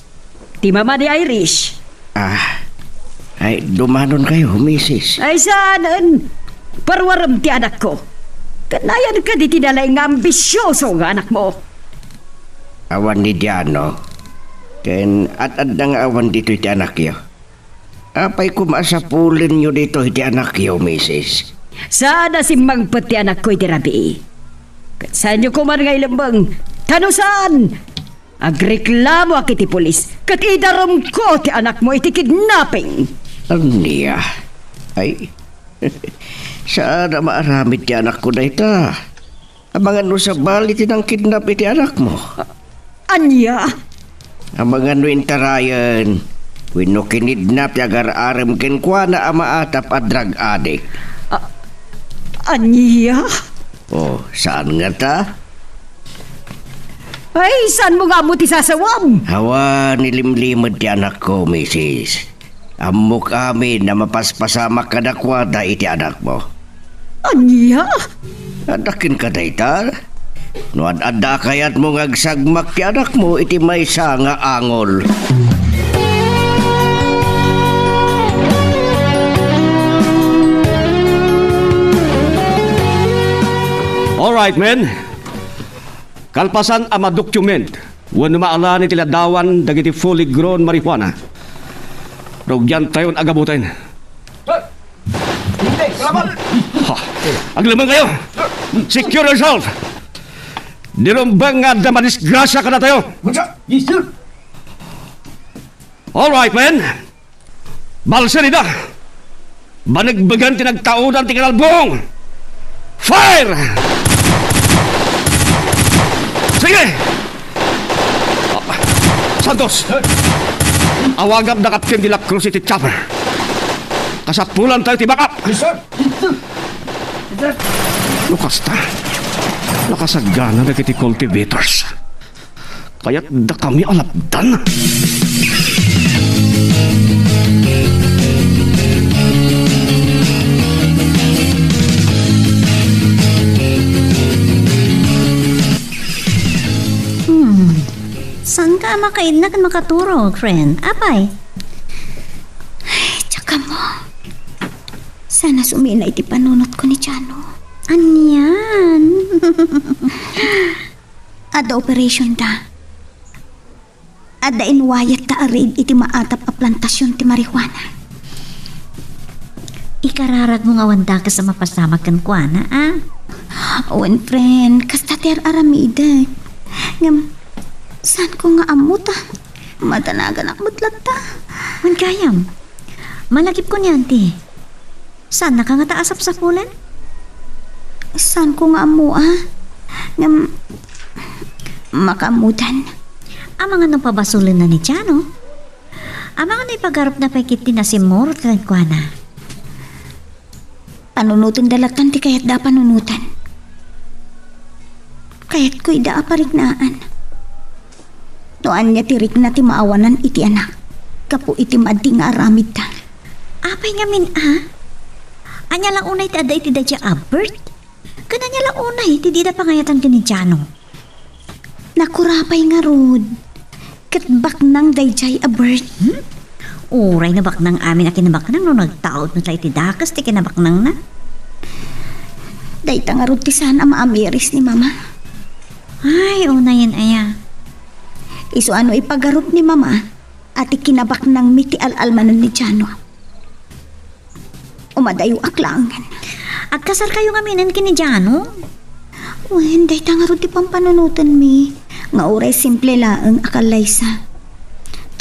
Ti mama ni Irish. Ah, ay, dumanonkayo, misis. Ay, saanen. Paruarem ti anakko. Ket nayanka ditoy nalaing nga ambisioso nga anakmo. Awan ni Diano. Ken ad-adda nga awan ditoy ti anakyo. Apay koma a sapulenyo ditoy ti anakyo, misis? Saan a simmangpet ti anakko iti rabii. Ket saanyo koman nga ilemmeng. Ta no saan, agreklamoak iti pulis ket idarumko ti anakmo iti kidnapping. Ania? Ay, saan a maaramid ti anakko dayta. Amangan no sabali ti nangkidnap iti anakmo. Ania? Amangan no intarayen wenno kinidnap ti agar-arem kenkuana a maatap a drug addict. A-, ania? Oh, saan ngata? Ay, saanmo nga ammo ti sasawam? Awan, ilimlimed ti anakko, misis. Ammok amin a mapaspasamak kadakuada iti anakmo. Ania? Adda kenka dayta? No ad-adda a kayatmo nga agsagmak ti anakmo iti maysa nga angol. All right, men. Kalpasan a ma-document wenno maalan iti ladawan dagiti fully grown marijuana, rugiantayon a gaboten. Sir! Hindi! Kalaban! Ha! Aglemeng kayo! Secure yourself! Dinumbeng nga adda madisgrasya kadatayo! Yes, sir! All right, men! Balsen ida! Banegbegan ti nagtaudan ti kinalbong! Fire! Sige! Ah, Santos! Awagam da Captain de la Cruz iti chopper. Kasapulan tayo ti backup! Yes, sir! No kasta, nakasagana dagiti cultivators. Kayatdakami a lapdan. Hmm. Saanka a makaidna ken makaturog, friend? Apay? Ay, diak ammo. Saan a sumina iti panunotko ni Chano. Anian? Adda operationda. Adda inwayatta a raid iti maatap a plantasion ti marijuana. Ikararagmo nga awan dakes a mapasamak kenkuana, a? Wen, friend, kasta ti ar-aramidek. Ngem, saanko nga ammo ta madanaganak met latta. Wen gayam, malagipko ni Auntie. Saannaka ngata a sapsapulen? Saanko nga ammo, a? Ngem, makaammodan. Amangan no pabasolenna ni Chano? Amangan no ipagarupna pay ketdi a simmurot kenkuana? Panunotenda lattan ti kayatda a panunoten. Kayatko ida a pariknaan. No ania ti rikna ti maawanan iti anak gapu iti madi nga aramidda. Apay ngamin a? Ania la unay ti adda iti daydiay a birth? Ken ania la unay ti dida pangayatan ken ni Jano? Nakurapay ngarud. Ket baknang daydiay a birth. Hmm? Uray no baknang amin a kinabaknang no nagtaud met la iti dakes ti kinabaknangna. Dayta ngarud ti saan a maamiris ni Mama. Ay, unayen aya. Isu a no ipagarup ni Mama a ti kinabaknangmi ti al-almanen ni Jano. Umadayoak laengen. Agkasarkayo ngaminen ken ni Jano? Wen, dayta ngarud ti pampanunotenmi, nga uray simple laeng a kallaysa.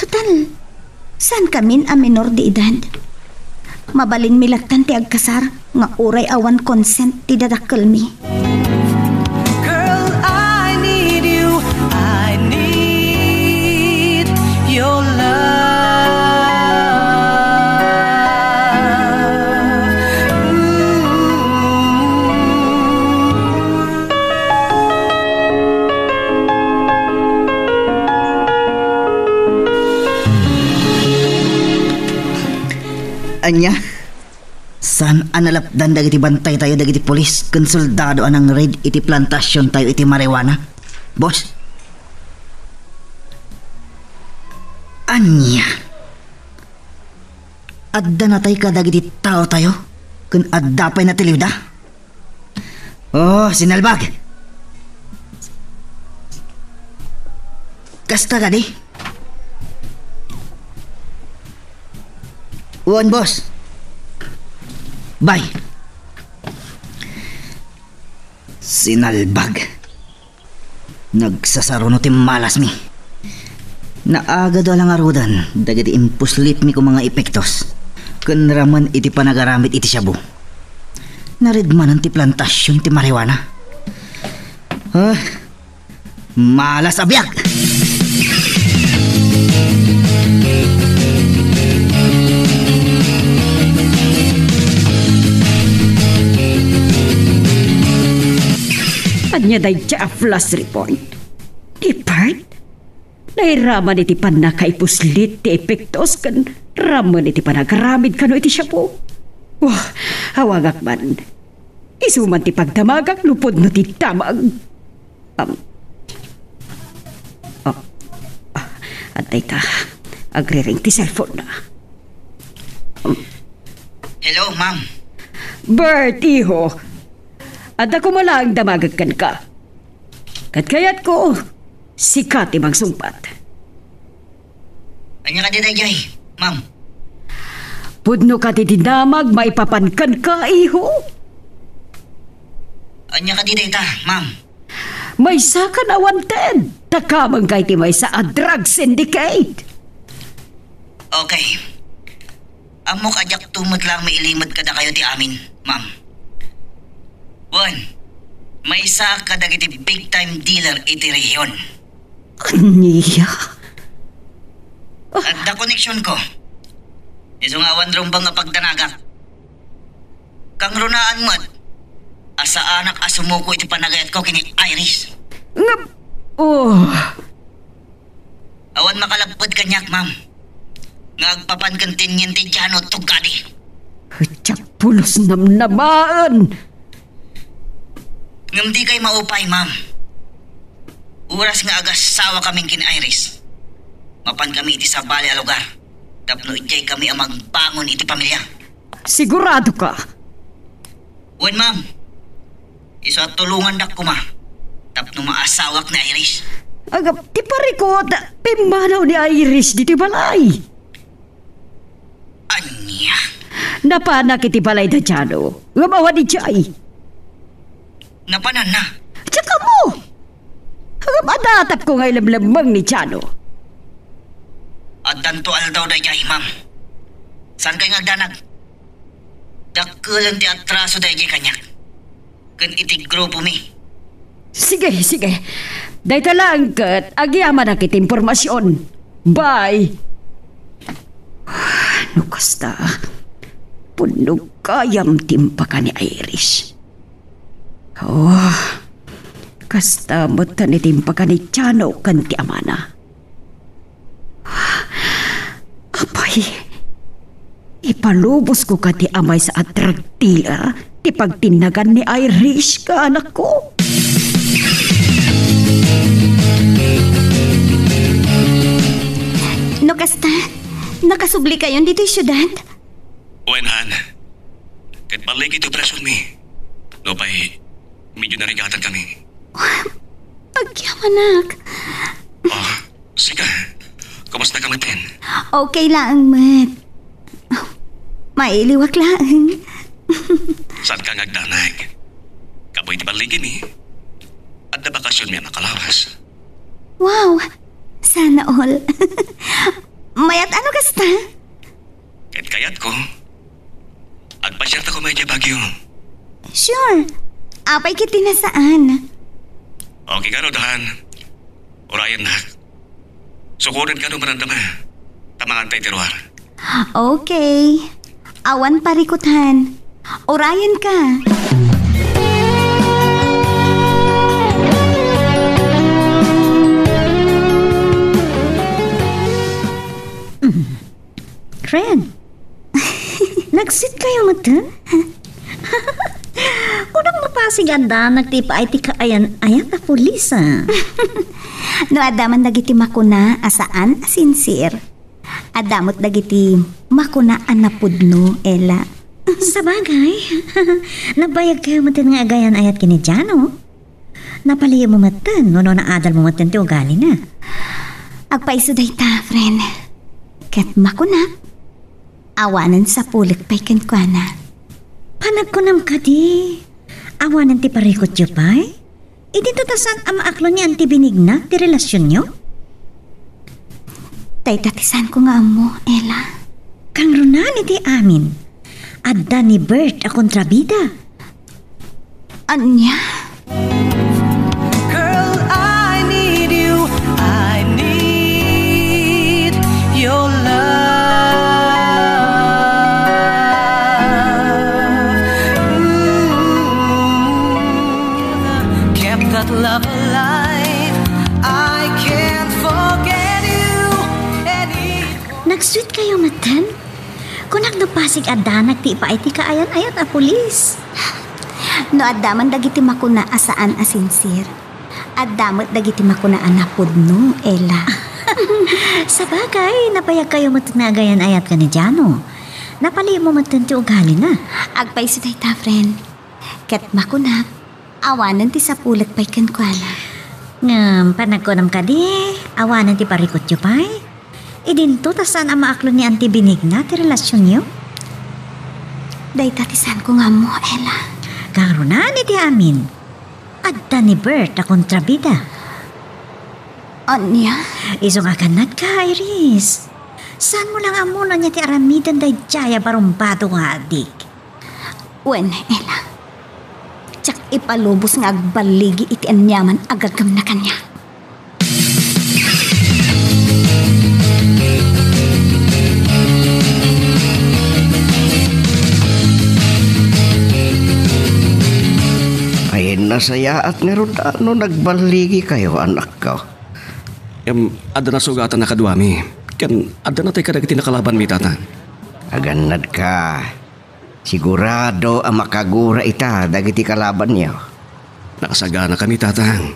Total, saankamin a menor de edad. Mabalinmi lattan ti agkasar nga uray awan consent ti dadakkelmi. Girl, I need you. I need your love. Ooh. Ania? Saan a nalapdan dagiti bantaytayo dagiti pulis ken soldado a nang-raid iti plantasiontayo iti marijuana, boss? Ania? Adda natay kadagiti taotayo ken adda pay natiliwda? Oh, sinalbag! Kasta kadi? Wen, boss. Bye. Sinalbag. Nagsasaruno ti malasmi. Naagado a la ngaruden dagiti impuslitmi koma nga epektos ken raman iti panagaramid iti shabu. Naridmanan ti plantasion ti marijuana. Ah, malas a biag! Ania dayta a flash report? Ibert? Nairaman iti pannakaipuslit ti epektos ken rammen iti panagaramid kano iti shabu. Wah, awagak man. Isu man ti pagdamagak no pudno ti damag. Um, oh, ah, adda ita. Agriring ti cellphone na. Um, Hello, ma'am. Bert, iho. Adda koma laeng damagek kenka. Ket kayatko, sika ti mangsungbat. Ania kadi daydiay, ma'am? Pudno kadi ti damag maipapan kenka, iho? Ania kadi dayta, ma'am? Maysa ka nga wanted. Takameng ka iti maysa a drug syndicate. Okay. Ammok a diakto met laeng mailimed kadakayo ti amin, ma'am. Wen, maysa kadagiti big time dealer iti rehiyon. Ania? Adda koneksionko. Isu nga awan rumbeng a pagdanagak. Kangrunaan met a saanak a sumuko iti panagayatko ken ni Iris. Nga, oh. Awan makalapped kaniak, ma'am, nga agpapan ken tiniente Jano Tugadi. Diak pulos namnamaen! Ngem dikay maupay, ma'am. Oras nga agasawakamin ken Iris, mapankami iti sabali a lugar tapno idiaykami a mangbangon iti pamilia. Sigurado ka? Wen, ma'am. Isu a tulongandak koma tapno maasawak ni Iris. Aga, ti parikut, pimmanaw ni Iris ditoy balay. Ania? Napanak iti balay da Jano. Ngem awan idiay. Napananna? Diak ammo. Ngem adda atapko nga ilemlemmeng ni Jano. Addanto aldaw daydiay, ma'am. Saankay nga agdanag? Dakkelen ti atraso daydiay kaniak ken iti grupomi. Sige, sige. Dayta laeng ket agyamanak iti impormasion. Bye. No kasta, pudno gayam ti impaka ni Iris. Oh, kasta met ti impaka ni Jano ken ti amana. Apay, ipalubosko kadi a maysa a drug dealer ti pagtinnagan ni Irish ken anakko? No kasta, nakasublikayon ditoy siudad? Wen, han. Ket balligi ti operasionmi. Nupay, medyo narigatan kami. Agyamanak. Oh, sika, kumusta ka met? Okay laeng met. Mailiwak laeng. Saanka nga agdanag? Kapuy ti balligimi. Adda bakasionmi a makalawas. Wow! Sana all. Mayat a no kasta? Ket kayatko, agpasiarta koma idiay Baguio. Sure. Apay ket ti nasaan? Okay garud, han. Urayennak. Sukoden kano marandama. Ta mangantay ti ruar. Okay. Awan parikut, han. Urayenka. Ren, nagsit kayo met? Kunam mapasigandanak ti ipaay ti kaayan-ayat a pulis, ah. No adda man dagiti makuna a saan a sincere, adda met dagiti makuna a napudno, Ella. Sabagay, nabayag kayo met nga agayan-ayat ken ni Jano. Napaliyem mo metten, wenno naadal mo metten ti ugalina. Agpaiso dayta, friend. Ket makunak, awanen sapulek pay kenkuana. Panagkunam kadi, awanen ti parikutyo pay? Idinto ta saan a maaklo ni Auntie Benigna ti relasionyo? Dayta ti saanko nga ammo, Ella. Kangrunaan iti amin, adda ni Bert a kontrabida. Ania? Girl, I need you. I need your love. Ooh, kept that love alive. I Basig addanak ti ipaay ti kaayan-ayat a pulis. No adda man dagiti makuna a saan a sinsir, adda met dagiti makuna a napudno, Ella. Sabagay, nabayagkayo met nga agayan-ayat ken ni Jano. Napalimo met ti ugalina. Agpayso dayta, friend. Ket makunak, awanen ti sapulet pay kenkuana. Ngem, panagkunam kadi, awanen ti parikutyo pay? Idinto ta saan a maaklon ni Auntie Benigna ti relasionyo? Dayta ti saanko nga ammo, Ella. Karunan iti amin. Adda ni Bert a kontrabida. Ania? Isu nga agannadka, Iris. Saanmo la nga ammo no ania ti aramiden daydiay a barumbado nga adik? Wen, Ella. Diak ipalubos nga agballigi iti aniaman a gagamna kaniak. Ay, nasayaat ngarud no nagballigikayo, anakko. Em, adda nasugatan a kaduami. Ken adda natay kadagiti nakalabanmi, Tata. Agannadka. Sigurado a makagura ita dagiti kalabanyo. Nakasaganakami, Tatang.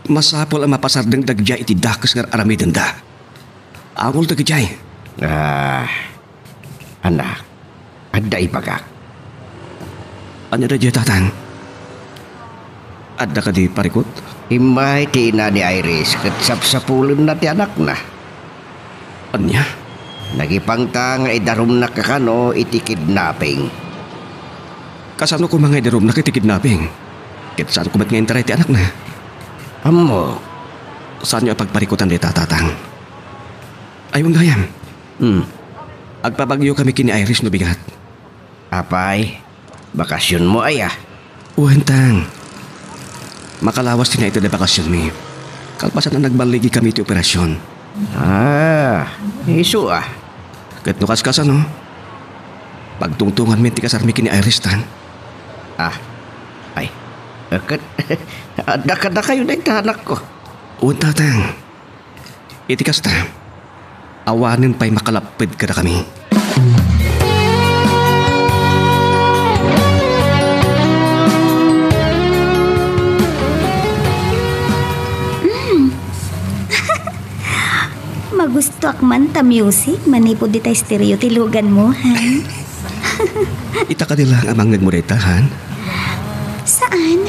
Masapul a mapasardeng dagdiay iti dakes nga ar-aramidenda. Angol dagidiay. Ah, anak, adda ibagak. Ania daydiay, Tatang? Adda kadi parikut? Immay ti ina ni Iris ket sapsapulenna ti anakna. Ania? Nagipangta nga idarumnak kano iti kidnapping. Kasano koma nga idarumnak iti kidnapping? Ket saanko met nga intaray ti anakna? Ammok. Saanyo a pagparikutan dayta, Tatang? Ay, wen gayam. Hmm. Agpabagyokami ken ni Iris no bigat. Apay, bakasionmo aya? Wen, Tang. Makalawas ti naited a bakasionmi. Kalpasan a nagballigikami iti operasion. Ah, isu a. Ket no kaskasano, pagtungtonganmi ti kasarmi ken ni Iris, Tang. Ah, ay. Ket, adda kadakayo dayta, anakko. Wen, Tatang. Iti kasta, awanen pay makalapped kadakami. Mm. Magustoak man ta music manipud dita estereo ti luganmo, han? Ita kadi laeng a mangngegmo dayta, han? Saan?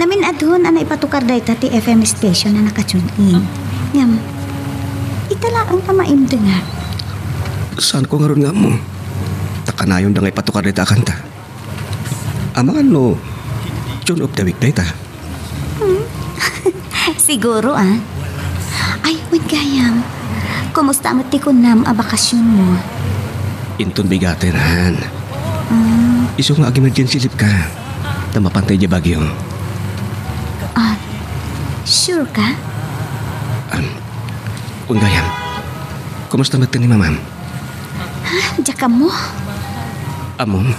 Namin-adun a naipatukar dayta ti F M station a naka-tune in. Ngem, ita laeng a maimdengak. Saanko ngarud nga ammo? Ta kanayon da nga ipatukar dayta a kanta. Amangan no tune of the week dayta? Hmm? Siguro, ah. Ay, wen gayam. Kumusta met ti kunam a bakasionmo? Inton bigaten, han. Ah. Isu nga ag-emergency leave ka. Ta mapantay diay bagyo. Ah, sure ka? Um, wen gayam. Kumusta met ni Mamam? Ha? Diak ammo? Ammom?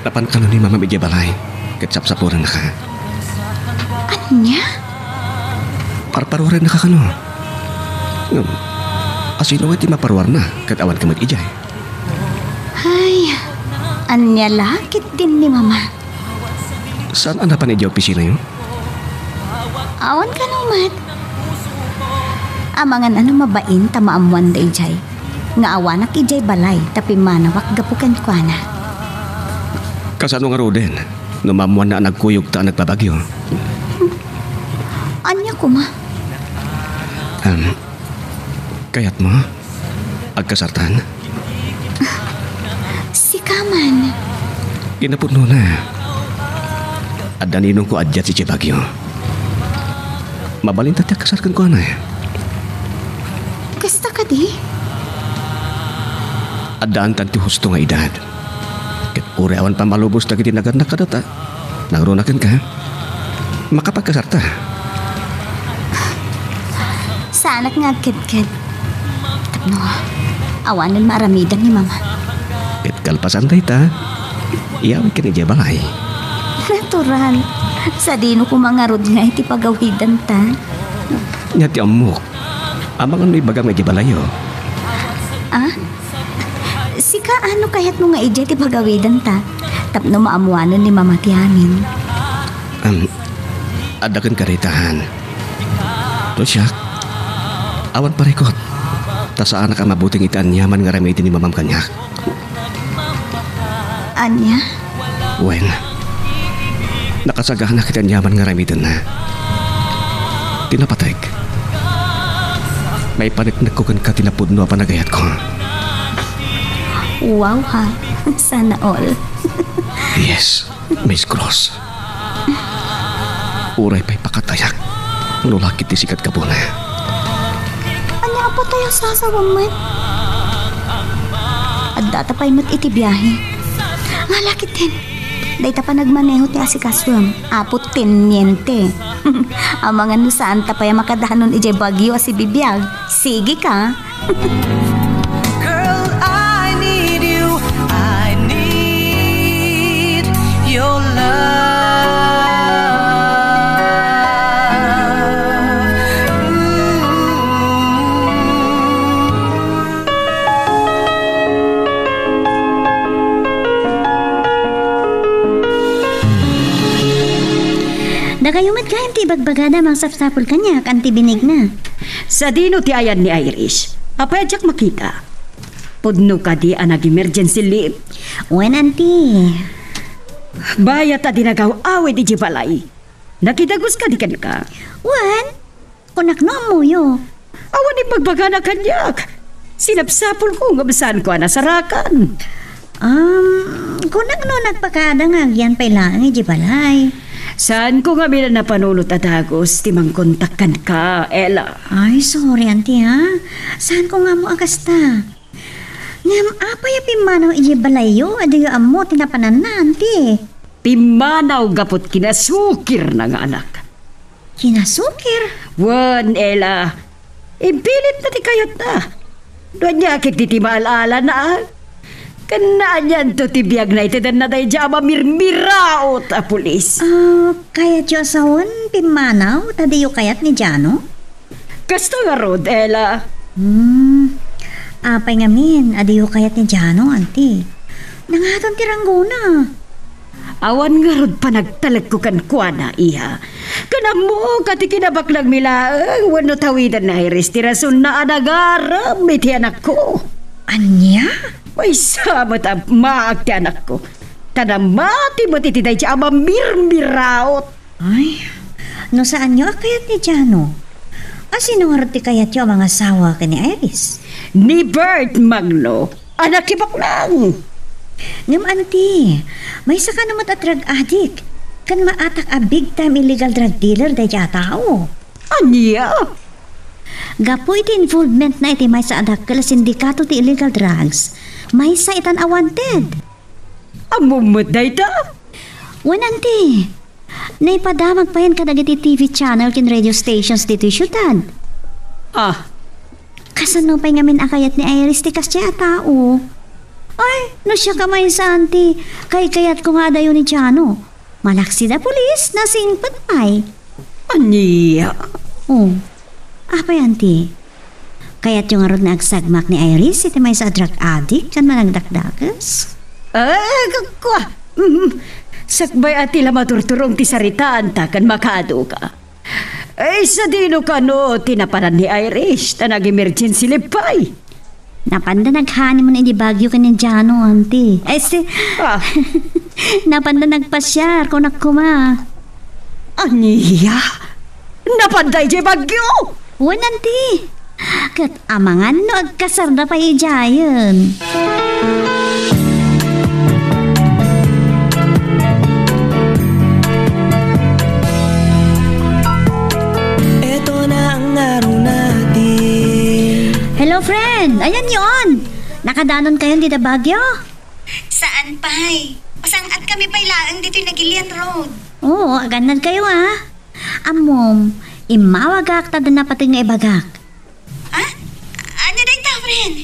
Napan kano ni Mamam idiay balay, ket sapsapulennaka. Ania? Parparuarennaka kano? Ngem, asino ngay ti maparuarna, ket awanka met idiay? Ay, ania la ketdin ni Mama? Saan a napan idiay opisinayo? Awan kano met. Amangan a no mabain ta maammoanda idiay nga awanak idiay balay ta pimmanawak gapu kenkuana. Kasano ngaruden no maammoanna a nagkuyogta a nagbabagyo? Ania koma? Um, Kayatmo? Agkasartan? Sika man. Kinapudnona, adda ninongko a diay idiay bagyo. Mabalinta ti agkasar kenkuana. Kasta kadi? Addaantan ti husto nga edad. Ket uray awan pammalubos dagiti nagannak kadata, nangruna kenka, makapagkasarta. Saanak nga agkedked. Tapno awanen maaramidan ni Mama. Ket kalpasan dayta, iyawidka idiay balay. Natural. Sadino koma ngarud nga iti pagawidanta? Nia ti ammok. Amangan no ibagam nga idiay balayyo. Ah? Kaano kayatmo nga idiay ti pagawidenta tapno maammoanen ni Mama ti amin? Am, adda ken karitahan. No siak, awan parikut, ta saanak a mabuteng iti aniaman nga aramiden ni Mamam kaniak. Ania? Wen, nakasagana ket aniaman nga aramidenna. Ti napateg, maipaneknekko kenka ti napudno a panagayatko. Wow, ha? Sana all. Yes, Miss Cross. Uray pay pakatayak no la ket ti sika ti gapuna. Ania a patay a sasawem met? Addata pay met iti biahe. Nga la ketdin, dayta panagmaneho ti asikasuem, Apo Teniente. Amangan no saanta pay a makadanon idiay bagyo a sibibiag. Sige ka. Girl, I need you. I need your love. Ooh. Dakayo met gayam ti ibagbagada a mangsapsapul kaniak, Auntie Benigna. Sadino ti ayan ni Iris? Apay a diak makita? Pudno kadi a nag-emergency leave? Wen, Auntie. Bayat a dinagaw-awid idiay balay. Nakidagus kadi kenka? Wen, kunak no ammoyo. Awan ibagbagana kaniak. Sinapsapulko ngem saanko a nasarakan. Um, kunak no nagpakada nga agyan pay laeng idiay balay. Saanko ngamin a napanunot a dagus ti mangkontak kenka, Ella. Ay, sorry, Auntie, ha? Saanko nga ammo a kasta. Ngem apay a pimmanaw idiay balayyo a diyo ammo ti napananna, Auntie? Pimmanaw gapu ti kinasukirna nga anak. Kinasukir? Wen, Ella. Impilitna ti kayatna. No ania ketdi ti maal-alana? Ken naanianto ti biagna iti danna daydiay a mamirmiraot a pulis? Ah, kayatyo a sawen pimmanaw ta diyo kayat ni Jano? Kasta ngarud, Ella. Hmm. Apay ngamin a diyo kayat ni Jano, Auntie? Nangaton ti ranggona. Awan ngarud panagtalekko kenkuana, iha. Ken ammok a ti kinabaknangmi laeng wenno tawiden ni Iris ti rasonna a nagarem iti anakko. Ania? Maysa met a maag ti anakko. Ta namati met iti daydiay a mamirmiraot. Ay, no saanyo a kayat ni Jano, a sino ngarud ti kayatyo a mangasawa ken ni Iris? Ni Bert Magno, a nakibaknang. Ngem, Auntie, maysa kano met a drug addict, ken maatak a big time illegal drug dealer daydiay a tao. Ania? Gapu iti involvement na iti maysa a dakkel a sindikato ti illegal drugs, maysa itan a wanted. Ammom met dayta? Wen, Auntie. Naipadamag payen kadagiti T V channel ken radio stations ditoy siudad. Ah. Kasano pay ngamin a kayat ni Iris ti kasdiay a tao? Ay, no siak a maysa, Auntie, kaykayatko nga adayo ni Jano. Malaksid a pulis, nasingpet pay. Ania? Oh. Apay, Auntie? Kayatyo ngarud nga agsagmak ni Iris iti maysa a drug addict ken managdakdakes? Ah, kua. Mm. Sakbay a ti la maturturong ti saritaanta ken makaadu ka. Ay, sadino kano ti napanan ni Iris ta nag-emergency leave pay? Napanda nag-honeymoon idi Baguio ken ni Jano, Auntie. Ay, si... Ah. Napanda nagpasiar, kunak koma. Ania? Napanda idiay Baguio? Wen, Auntie. Ket amangan no agkasarda pay idiayen. Eto na ang araw natin. Hello, friend. Ayan yon. Nakadanonkayon dita Baguio? Saan pay. Masang-at kami pay laeng ditoy Nagilian Road. Oo, agannad kayo, ah. Ammom, immawagak ta adda napateg nga ibagak. Ah? Ania dayta, friend?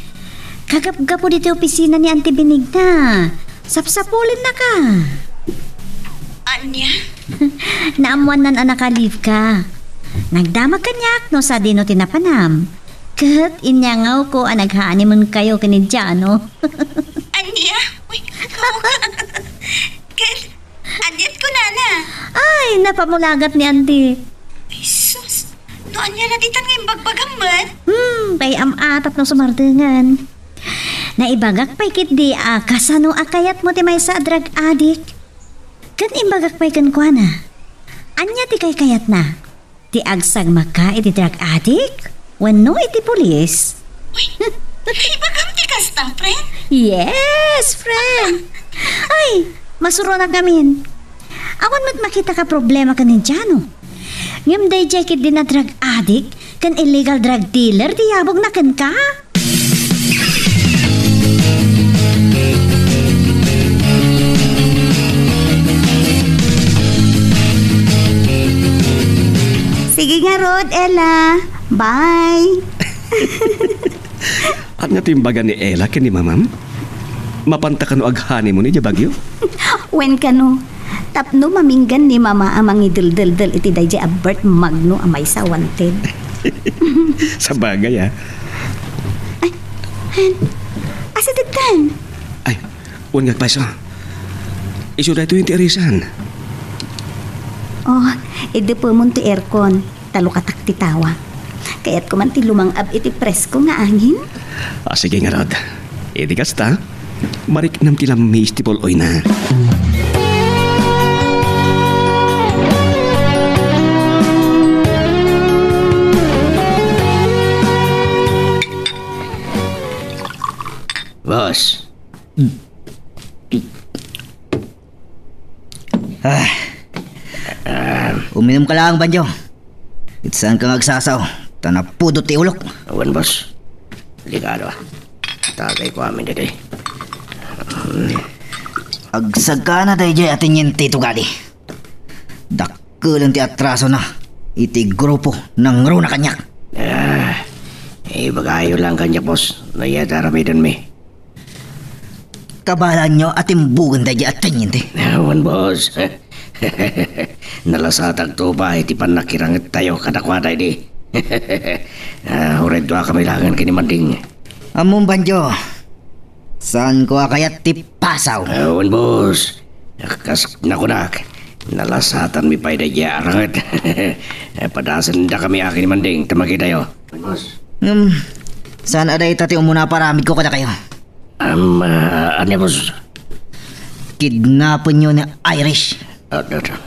Kagapgapu ditoy opisina ni Auntie Benigna. Sapsapulennaka. Ania? Naammoannan a naka-leave ka. Nagdamag kaniak no sadino ti napanam. Ket inyangawko a nag-honeymoon kayo ken ni Jano. Ania? Uy, ket, aniat kunana? Ay, napamulagat ni Andy. Ay, sus. No ania la ditan nga imbagbagam met? Hmm, kay am-a tapno sumardengen. Naibagak pay ketdi a kasano a kayatmo ti maysa a drug addict. Ken imbagak pay kenkuana. Ania ti kaykayatna? Ti agsagmaka iti drug addict wenno iti pulis? Uy, ibagam ti kasta, friend? Yes, friend. Ay, masuronak ngamin. Awan met makitaka problema ken ni Jano. Ngem daydiay ketdin a drug addict ken illegal drug dealer ti yabongna kenka? Sige ngarud, Ella. Bye. Ania ti imbaga ni Ella ken ni Mamam? Mapanta kano ag-honeymoon idiay Baguio? Wen kano, tapno maminggan ni Mama a mangideldeldel iti daydiay a birth mug no a maysa a wanted. Sabagay, ah. Ay, han. Asidegtan. Ay, wen nga agpayso. Isu daytoy ti irisan. Oh, idepemon ti aircon. Talukatak ti tawa. Kayatko man ti lumang-ab iti presko nga angin. Ah, sige ngarud. Idi kasta, mariknam ti lammis ti pul-oyna. Boss. Ah. Ah. Uminom ka lang, Banjo. Ket saanka nga agsasaw, ta napudot ti ulok. Awan, boss. Delikado, ah. Tagayko amin ditoy. Agsagana daydiay a teniente ti ugali. Dakkelen ti atrasona iti grupo nangruna kaniak. Ah, ibagayo lang kaniak, boss, no ania ti aramidenmi. Kabalaanyo a timbugen daydiay a teniente? Awan, boss. Nalasatakto pay ti pannakirangettayo kadakuada idi. Ah, uray dua kami laengen ken ni Manding. Ammom, Banjo, saanko a kayat ti pasaw. Awan, boss. Kas nakunak, nalasatanmi pay daydiay a ranget. Padasendakami a ken ni Manding ta makitayo. Boss. Ngem, saan a dayta ti umuna a paramidko kadakayo? Am, ah, ania, boss? Kidnapenyo ni Irish. Ah, ah, ah.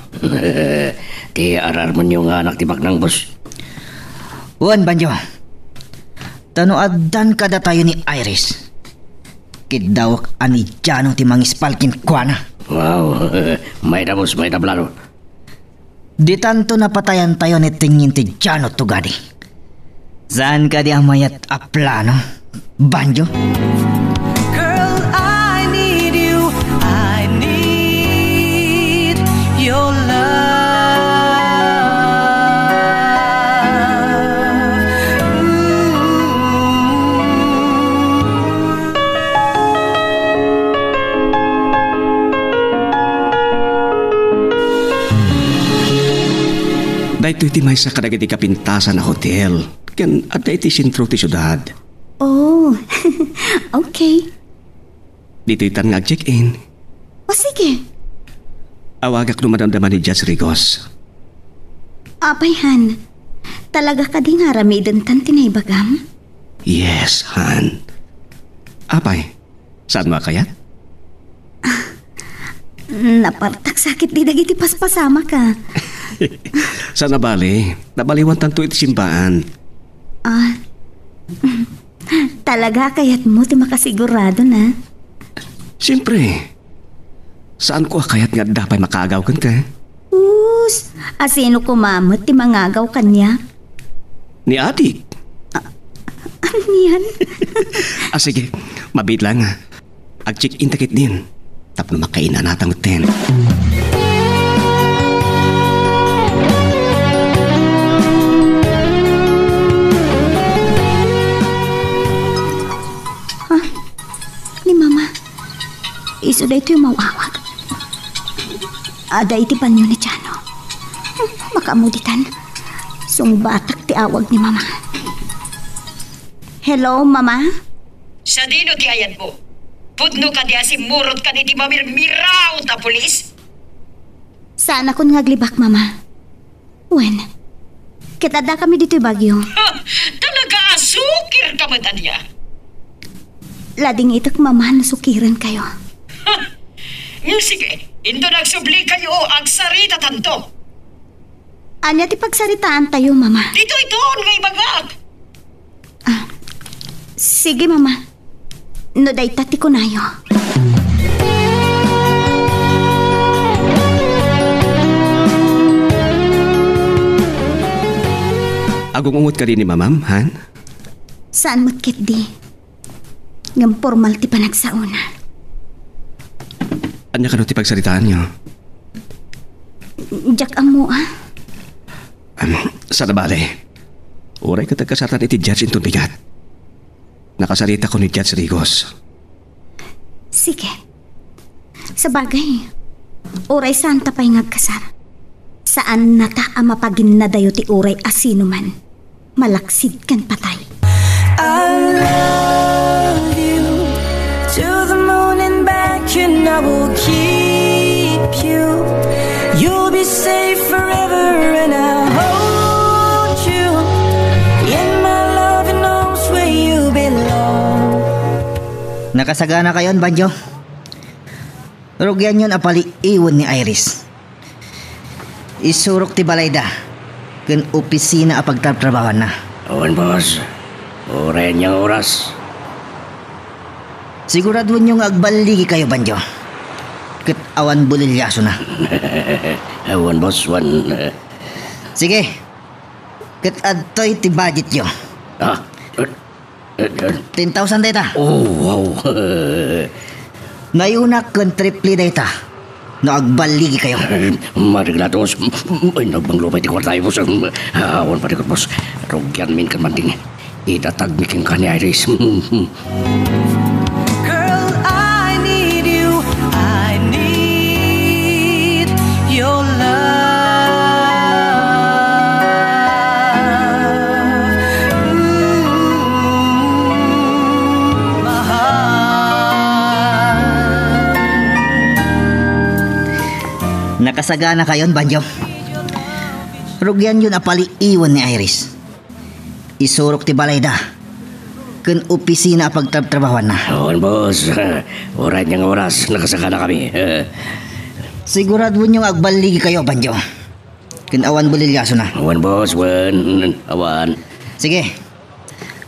Ti ar-armenyo nga anak ti baknang, boss. Wen, Banjo. Ta no addan kadatayo ni Irish, kiddawek a ni Jano ti mangispal kenkuana. Wow. Mayda, boss, mayda plano. Ditanto napatayantayo ni teniente Jano Tugadi. Saan kadi a mayat a plano, Banjo? Girl, I need you. I need your love. Ooh. Daytoy ti maysa kadagiti kapintasan a hotel ken adda iti sentro ti siudad. Oh, okay. Ditoytan nga ag-check-in. O, sige. Awagak no madamdama ni Jazz Rigos. Apay, Han. Talaga kadi nga aramidentan ti naibagam? Yes, Han. Apay, saanmo a kayat? Napartak sakit di dagiti paspasamak, ah. Saan a bale, nabaliwantanto iti simbaan. Ah, talaga a kayatmo ti makasigurado na? Siempre. Saanko a kayat nga adda pay makaagaw kenka? Us, a sino koma met ti mangagaw kaniak? Ni Adik. A-, anian? Ah, sige. Mabiit lang, ah. Ag-check-in ta ketdin. Tapno makainanata metten. Ah, ni Mama. Isu daytoy umaw-awag. Adda iti banio ni Jano. Hmm, makaammo ditan. Sungbatak ti awag ni Mama. Hello, Mama? Sadino ti ayatmo? Pudno kadi a simmurot kan iti mamirmiraw ta pulis? Saanakon nga aglibak, Mama. Wen, ket addakami ditoy Baguio. Ha! Talaga a sukir ka met ania? Ladingitek, Mama, no sukirenkayo. Ha! Mm, sige, inton agsublikayo, agsaritatanto. Ania ti pagsaritaantayo, Mama? Ditoy ton nga ibagak. Ah, sige, Mama. No dayta ti kunayo. Agung-ungot kadi ni Mamam, han? Saan met ketdi. Ngem pormal ti panagsaona. Ania kano ti pagsaritaanyo? Diak ammo, ah. Am, saan a bale. Uray ket agkasatan iti judge inton bigat. Nakasaritakon ni Judge Rigos. Sige. Sabagay, uray saanta pay nga agkasar, saannata a mapaginnadayo ti uray a sinuman. Malaksid ken patay. I love you to the moon and back, and I will keep you. You'll be safe forever, and I'll hold you in my loving arms where you belong. Nakasagana kayon, Banjo. Rugianyon a paliiwen ni Iris. Isurok ti balayda ken opisina a pagtrabtrabahuanna. Awan, boss. Uray ania nga oras. Siguraduenyo nga agballigikayo, Banjo. Ket awan buliliasona. Awan, boss, wan. Sige. Ket adtoy ti budgetyo. Ah, eh, eh, eh. Ten thousand dayta. Oh, wow. Nayunak ken triple dayta no agballigikayo. Mareglados. Ay, nagbanglo pay ti kuartayo, boss. Awan parikot, boss. Rugianmin ken Manding. Idatagmi kenka ni Iris. Girl, I need you. I need your love. Ooh, mahal. Nakasagana kayon, Banjo. Rugianyon a paliiwen ni Iris. Isurok ti balayda ken opisina a pagtrabtrabahuanna. Awan, boss. Uray ania nga oras, nakasakanakami. Siguraduenyo nga agballigikayo, Banjo. Ken awan buliliasona. Awan, boss, wen. Awan. Sige.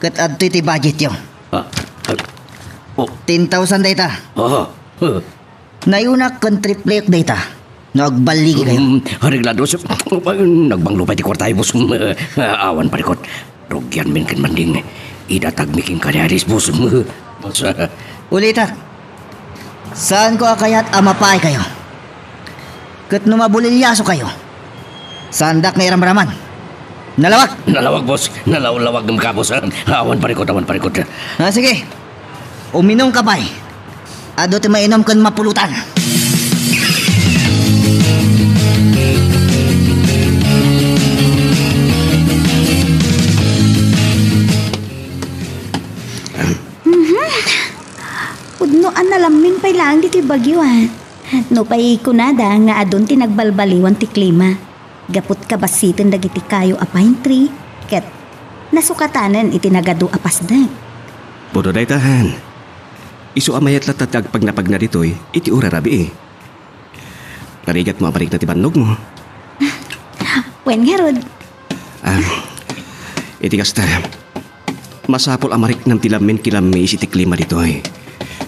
Ket adtoy ti budgetyo. Ah, ah. Oh. Ten thousand dayta. Oh. Nayunak ken triplek dayta no agballigikayo. Mm, areglados. Nagbanglo pay ti kuartayo, boss. Awan parikot. Rugianmin ken Manding. Idatagmi kenka ni Iris, boss. Boss. Ulitek. Saanko a kayat a mapaaykayo. Ket no mabuliliasokayo, saandak nga iramraman. Nalawag! Nalawag, boss. Nalawlawag ngem ka, boss. Awan parikot, awan parikot. Ah, sige. Uminumka pay. Adu ti mainum ken mapulutan. Mhm. Pudno a nalammin pay laeng ditoy Baguio, ah. Nupay kunada nga adun ti nagbalbaliwan ti klima, gapu ta kabassiten dagiti kayo a pine tree, ket nasukatanen iti nagadu a pasdek. Pudno dayta, han. Isu a mayat latta ti agpagnapagna ditoy iti uray rabii. Narigatmo a marikna ti bannogmo. Wen ngarud. Ah, iti kasta, masapul a mariknam ti lammin ken lammis iti klima ditoy.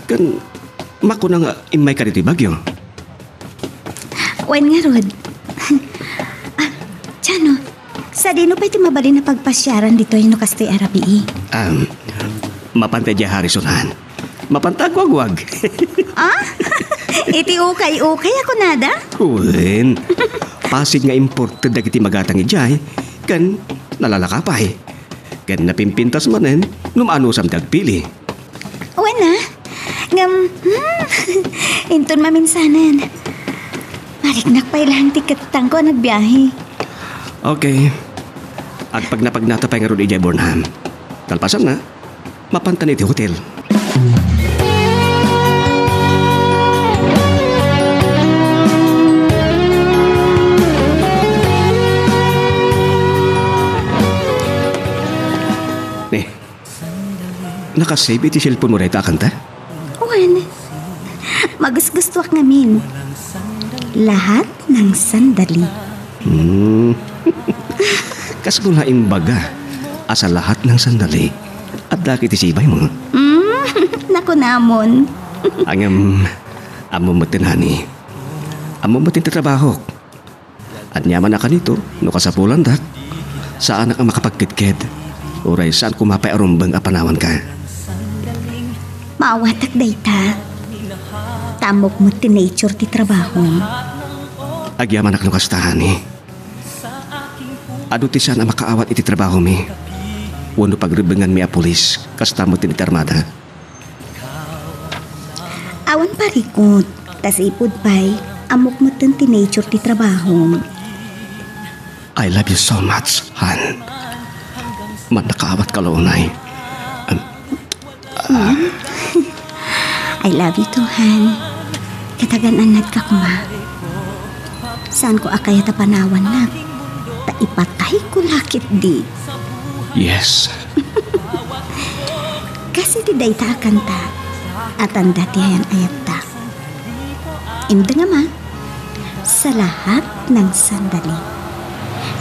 Ken makuna nga immayka ditoy Baguio. Wen ngarud. Ah, Chano, sadino pay ti mabalin a pagpasiaran ditoy no kastoy a rabii? Um, mapanta idiay Harrison, han. Mapanta agwagwag. Ah? Iti ukay-ukay a kunada? Wen, Pasig nga imported dagiti magatang idiay, ken nalalaka pay. Ken napimpintas manen no maanusam ti agpili. Wen a. Ngem, hmm, inton maminsanen, mariknak pay laeng ti kettangko a nagbiahe. Okay. Agpagnapagnata pay ngarud idiay Burnham. Kalpasanna, mapantan iti hotel. Nakasave iti cellphone mo dayta a kanta? Wen, magusgustuak ngamin. Lahat ng sandali. Hmm. Kasano la imbaga a sa lahat ng sandali, adda ket iti sibay mo? Hmm, nakunamon. Ngem, ammo met, honey. Ammo met ti trabahok. Aniaman a kanito, no kasapulandak, saanak a makapagkedked, uray saan koma pay a rumbeng a panawanka. Maawatak dayta. Ta ammok met ti nature ti trabahom. Agyamanak no kasta, honey. Adu ti saan a makaawat iti trabahomi. Wenno pagrebbenganmi a pulis, kasta met iti armada. Awan parikut, ta sipud pay, ammok metten ti nature ti trabahom. I love you so much, Han. Mannakaawat ka la unay. Um, I love you too, Han. Kitagan-annad ka koma. Saanko a kayat a panawannak, ta ipatayko la ketdi. Yes. Kas iti dayta a kanta, a tanda ti ayan-ayattak. Imdengam a, sa lahat ng sandali.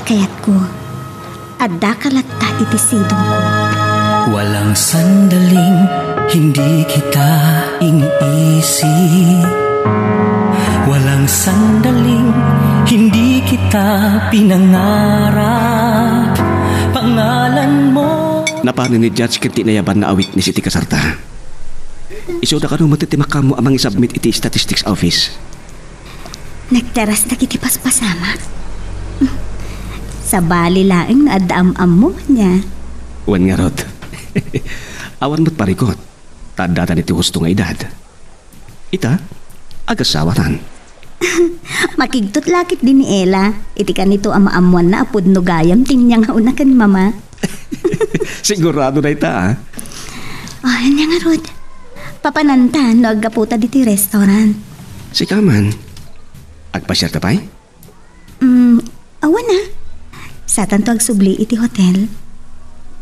Kayatko, addaka latta iti sidongko. Walang sandaling hindi kita iniisip. Walang sandaling hindi kita pinangarap. Pangalan mo. Napanen ni Judge ken ti nayabanna a witness iti kasarta. Isuda kano met ti makammo a mangisubmit iti statistics office. Nagterasdak iti paspasamak. Sabali laeng no adda am-ammo, ania? Wen ngarud. Awan met parikut, ta addatan iti husto nga edad. Ita, agasawatan. Makigtot la ketdi ni Ella, iti kanito a maammoanna a pudno gayam ti niangaona ken mama. Sigurado dayta, a. O, ania ngarud? Papananta no aggaputa ditoy restaurant. Sika man. Agpasiarta pay? Mm, awan a. Satanto agsubli iti hotel.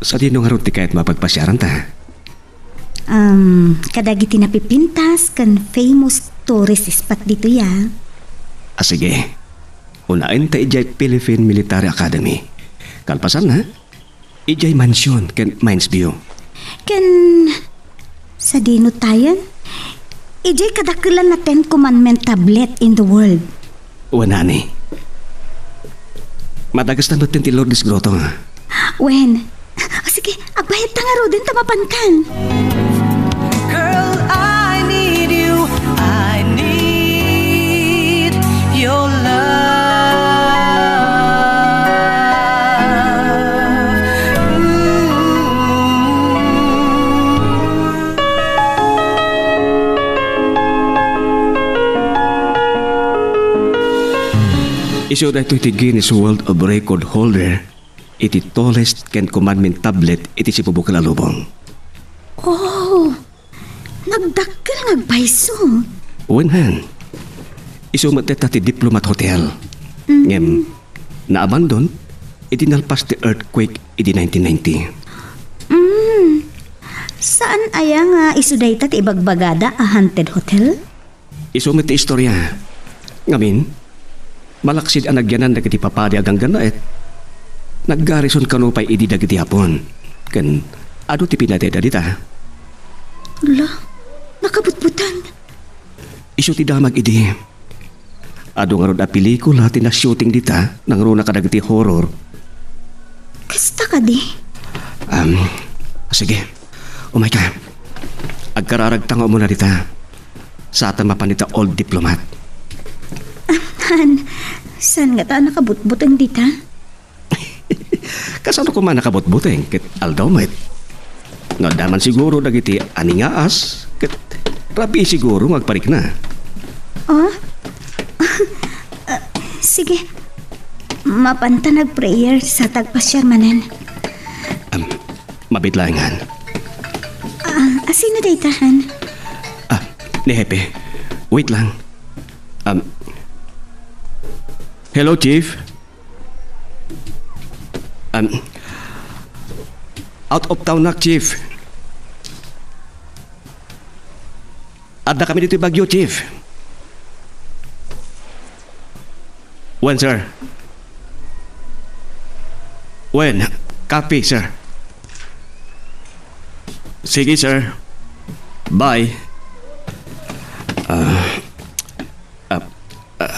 Sadino ngarud ti kayatmo a pagpasiaranta? Um, kadagiti napipintas ken famous tourist spot ditoy a. A, sige. Unaenta idiay Philippine Military Academy. Kalpasanna, idiay mansion ken Mines View. Ken sadino tayen? Idiay kadakkelan a Ten Commandment tablet in the world. Wen, honey. Madagesta metten ti Lourdes Grotto. Wen. O, sige, agbayadta ngaruden ta mapankan. Girl, I need you. I need your love. Ooh. Isu daytoy ti Guinness World of Record holder iti tallest Ten Commandment tablet iti sibubukel a lubong. Oh, nagdakkel nga agpayso. Wen, han. Isu met dayta ti Diplomat Hotel. Mm. Ngem, naabandon idi nalpas ti earthquake idi nineteen ninety. Mm. Saan aya nga isu dayta ti ibagbagada a haunted hotel? Isu met ti istorya. Ngamin, malaksid a nagyanan dagiti papadi a ganggannaet, naggarison kano pay idi dagiti Hapon, ken adu ti pinatayda dita. Ala, nakabutbuteng. Isu ti damag idi. Adu ngarud a pelikula ti na-shooting dita, nangruna kadagiti horror. Kasta kadi? Um, sige. Umayka. Agkararagta nga umuna dita. Satan mapan ita old diplomat. Han, saan ngata a nakabutbuteng dita? Kasano koma nakabutbuteng ket aldaw met? No adda man siguro dagiti aningaas ket rabii siguro nga agparikna. Ah? Ah, sige. Mapanta nag-prayer sa tagpasiar manen. Am, mabit laengan. Ah, asino dayta, han? Ah, ni Hepe. Wait lang. Um, hello, Chief. Um, out of town na, Chief. Adda kami ditoy Baguio, Chief. Wen, sir. Wen, copy, sir. Sige, sir. Bye. Ah, ah, ah,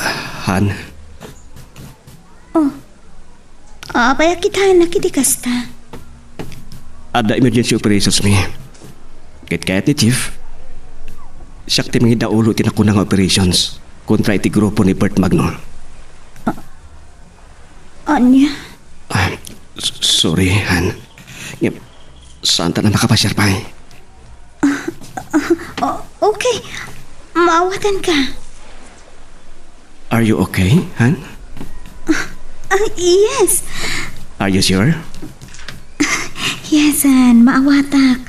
Han. Oh. Apay a kitaennak iti kasta? Adda emergency operations mi. Ket kayat ni Chief, siak ti mangidaulo iti nakuna nga operations kontra iti grupo ni Bert Magno. Ania? Ah, s-, sorry, Han. Ngem, saantan a makapasiar pay. Oh, okay. Maawatanka. Are you okay, Han? Ah, yes. Are you sure? Yes, Han. Maawatak.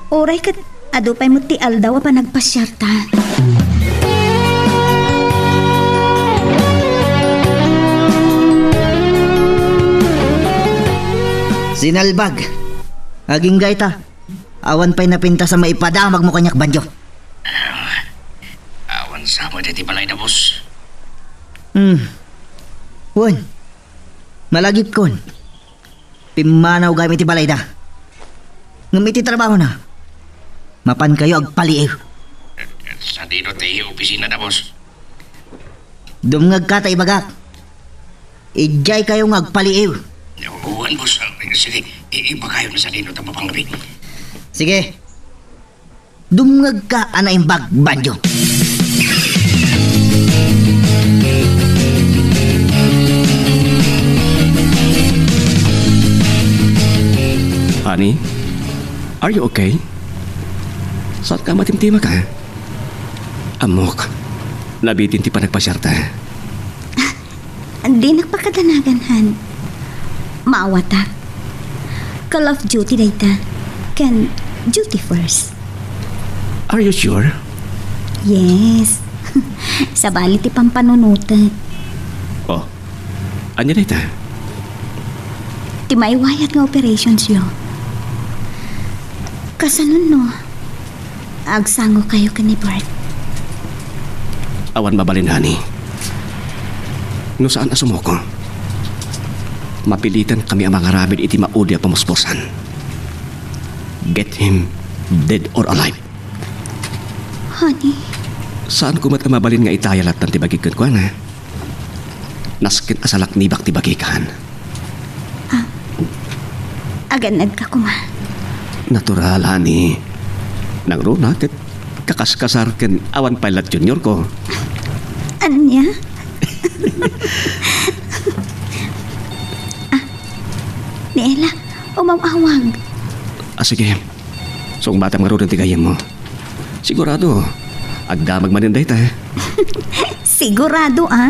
Uray ket adu pay met ti aldaw a panagpasiarta. Sinalbag. Agingga ita. Awan pay napintas a maipadamagmo kaniak, Banjo. Ah, awan sa met iti balayda, boss. Hmm. Wen, malagipkon. Pimmanaw gayam iti balayda. Ngem iti trabahona, mapankayo agpaliiw. Sadino ti opisinada, boss? Dumngegka ta ibagak. Idiaykayo nga agpaliiw. Wen, boss. Sige, i-, ibagayo na sadino ta mapanggabi. Sige. Dumngegka a naimbag, Banjo. Honey, are you okay? Saanka matimtimaka? Ammok, nabitin ti panagpasiarta. Dinak pakadanagan, Han. Maawatak. Call of duty dayta. Ken duty first. Are you sure? Yes. Sabali ti pampanunotek. Oh, ania dayta? Ti maiwayat nga operations yo. Kasano no agsangokayo ken ni Bert? Awan mabalin, honey. No saan a sumuko, mapilitankami a mangaramid iti maudi a pamuspusan. Get him, dead or alive. Honey. Saanko met a mabalin nga itaya lattan ti bagik kenkuana. Nasken a salaknibak ti bagik, Han. Ah, agannadka koma. Natural, honey. Nangruna ket kakaskasar ken awan pay lat junior ko. Ania? Ah, ni Ella, umaw-awag. Ah, sige. Sungbatam ngaruden ti gayyemmo. Sigurado, agdamag manen dayta. Sigurado, ah?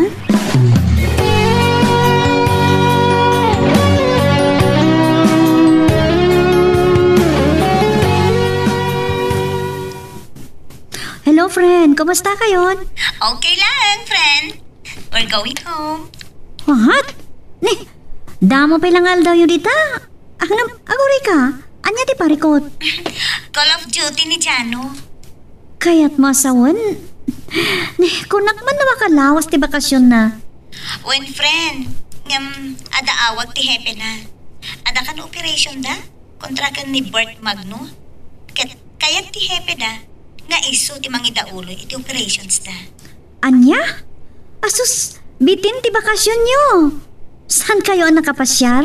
Hello, friend. Kumusta kayon? Okay lang, friend. We're going home. What? Ni, damo pay lang aldaw yo dita. Ah, ngem, aguray ka? Ania ti parikot? Call of Duty ni Jano. Kayatmo a sawen? Ni, kunak man no makalawas ti bakasionna. Wen, friend, ngem adda awag ti hepena. Adda kan operation da kontra ken ni Bert Magno. Ket kayat ti hepeda nga isu ti mangidaulo iti operations da. Ania? Asus, bitin ti bakasionyo. Saankayo a nakapasiar?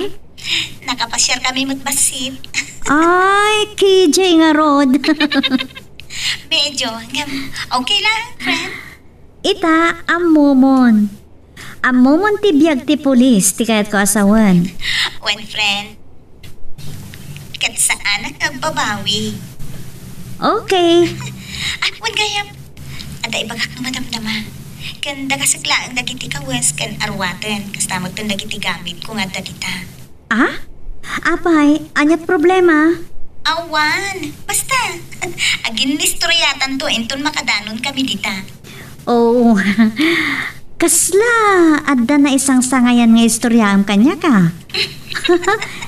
Nakapasiarkami met bassit. Ay, K J ngarud. Medyo, ngem, okay lang, friend. Ita, ammomon. Ammomon ti biag ti pulis ti kayatko a sawen. Wen, friend. Ket saanak nga agbabawi. Okay. Ah, wen gayam. Adda ibagak no madamdama. Ken dagasek laeng dagiti kawes ken arwaten, kasta met dagiti gamitko nga adda dita. Ah? Apay, ania ti problema? Awan. Basta, aginnistoryatanto inton makadanon kami dita. Oh, kasla adda naisangsangayan nga istoryaam kaniak, ah?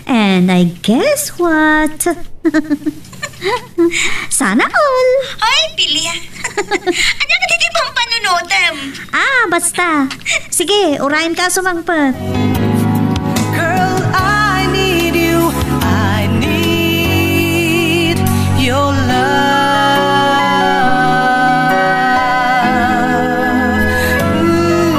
And I guess what? Sana all. Ay, Pilia. Ania kadi ti pampanunotem? Ah, basta. Sige, urayen ka sumangpet. Girl, I need you. I need your love. Ooh.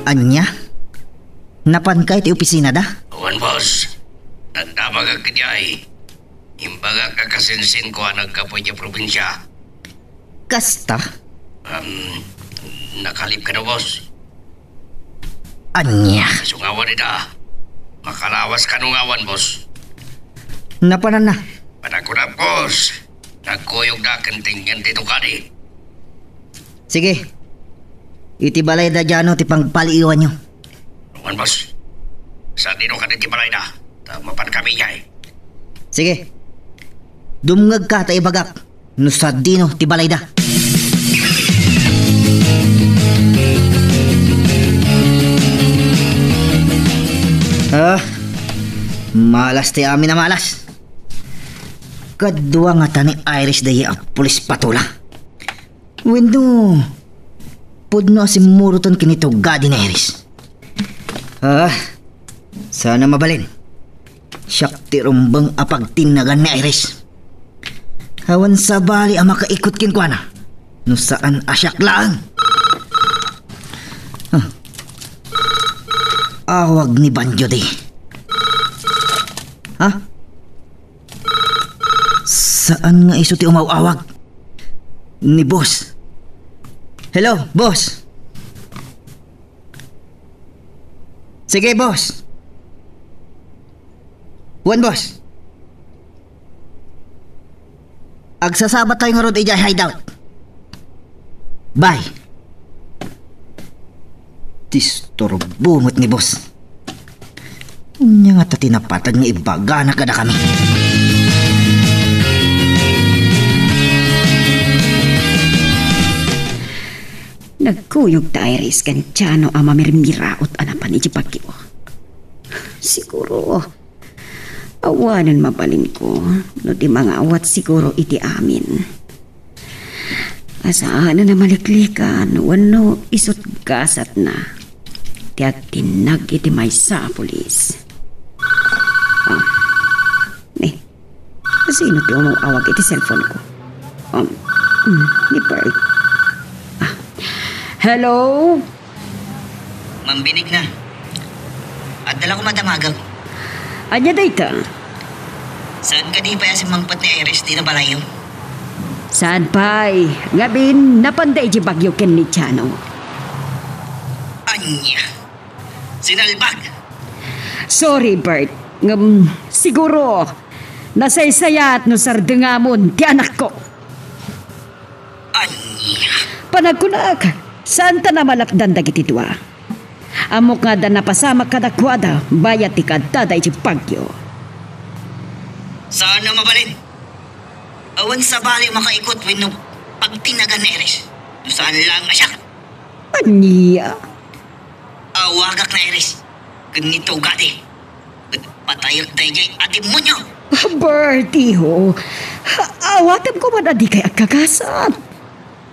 Ania? Napanka iti opisinada? Wen, boss. Nagdamagak idiay. Imbagak a kasinsinko a naggapu idiay probinsia. Kasta? Um, nakalib kano, boss. Ania? Isu nga awan ida. Makalawas kano nga awan, boss. Napananna. Panagkunam, boss. Nagkuyogda ken tengngen ti tungkadi. Sige. Iti balayda diay no ti pangpaliiwanyo. Wen, boss. Sadino kadi ti balayda? Ta mapan kami idiay. Sige. Dumngegka ta ibagak no sadino ti balayda. Ah, malas ti amin a malas. Kadua ngata ni Iris daydi a pulis patula. Wenno, pudno a simmuroten ken ni tugadi ni Iris. Ah, saan a mabalin. Siak ti rumbeng a pagtinnagan ni Iris. Awan sabali a makaikut kenkuana no saan a siak laeng. Ah. Awag ni Banjo di. Ha? Saan nga isu ti umaw-awag? Ni boss. Hello, boss. Sige, boss. Wen, boss. Agsasabat tayo ngarud idiay hideout. Bye. Disturbo met ni boss. Ania ngata ti napateg nga ibagana kadakami? Nagkuyog ti Iris ken Chano a mamirmiraot a napan iti bagyo. Siguro, awanen mabalinko no di mangawat siguro iti amin. Saanen a maliklikan wenno isut' gasatna ti agtinnag iti maysa a pulis. Ah, ni, sino ti umaw-awag iti cellphone ko? Um, mm, ni Bert. Ah. Hello? Ma'am Benigna, adda la koma damagek. Ania dayta? Saan kadi pay a simmangpet ni Iris dita balayyo? Saan pay. Ngamin, napanda idiay bagyo ken ni Chano. Ania? Sinalbag? Sorry, Bert. Ngem, siguro, nasaysayaat no sardengamon ti anakko. Ania? Panagkunak, saanta a malakdan dagiti dua. Ammok nga adda napasamak kadakuada bayat ti kaadada iti bagyo. Saan a mabalin. Awan sabali a makaikut wenno pagtinnagan ni Iris. No saan laeng a siak. Ania? Awagak ni Iris ken ni tugadi. Ket patayek daydiay a demonio. Bert, iho. Awatem koma a dikay agkagasat.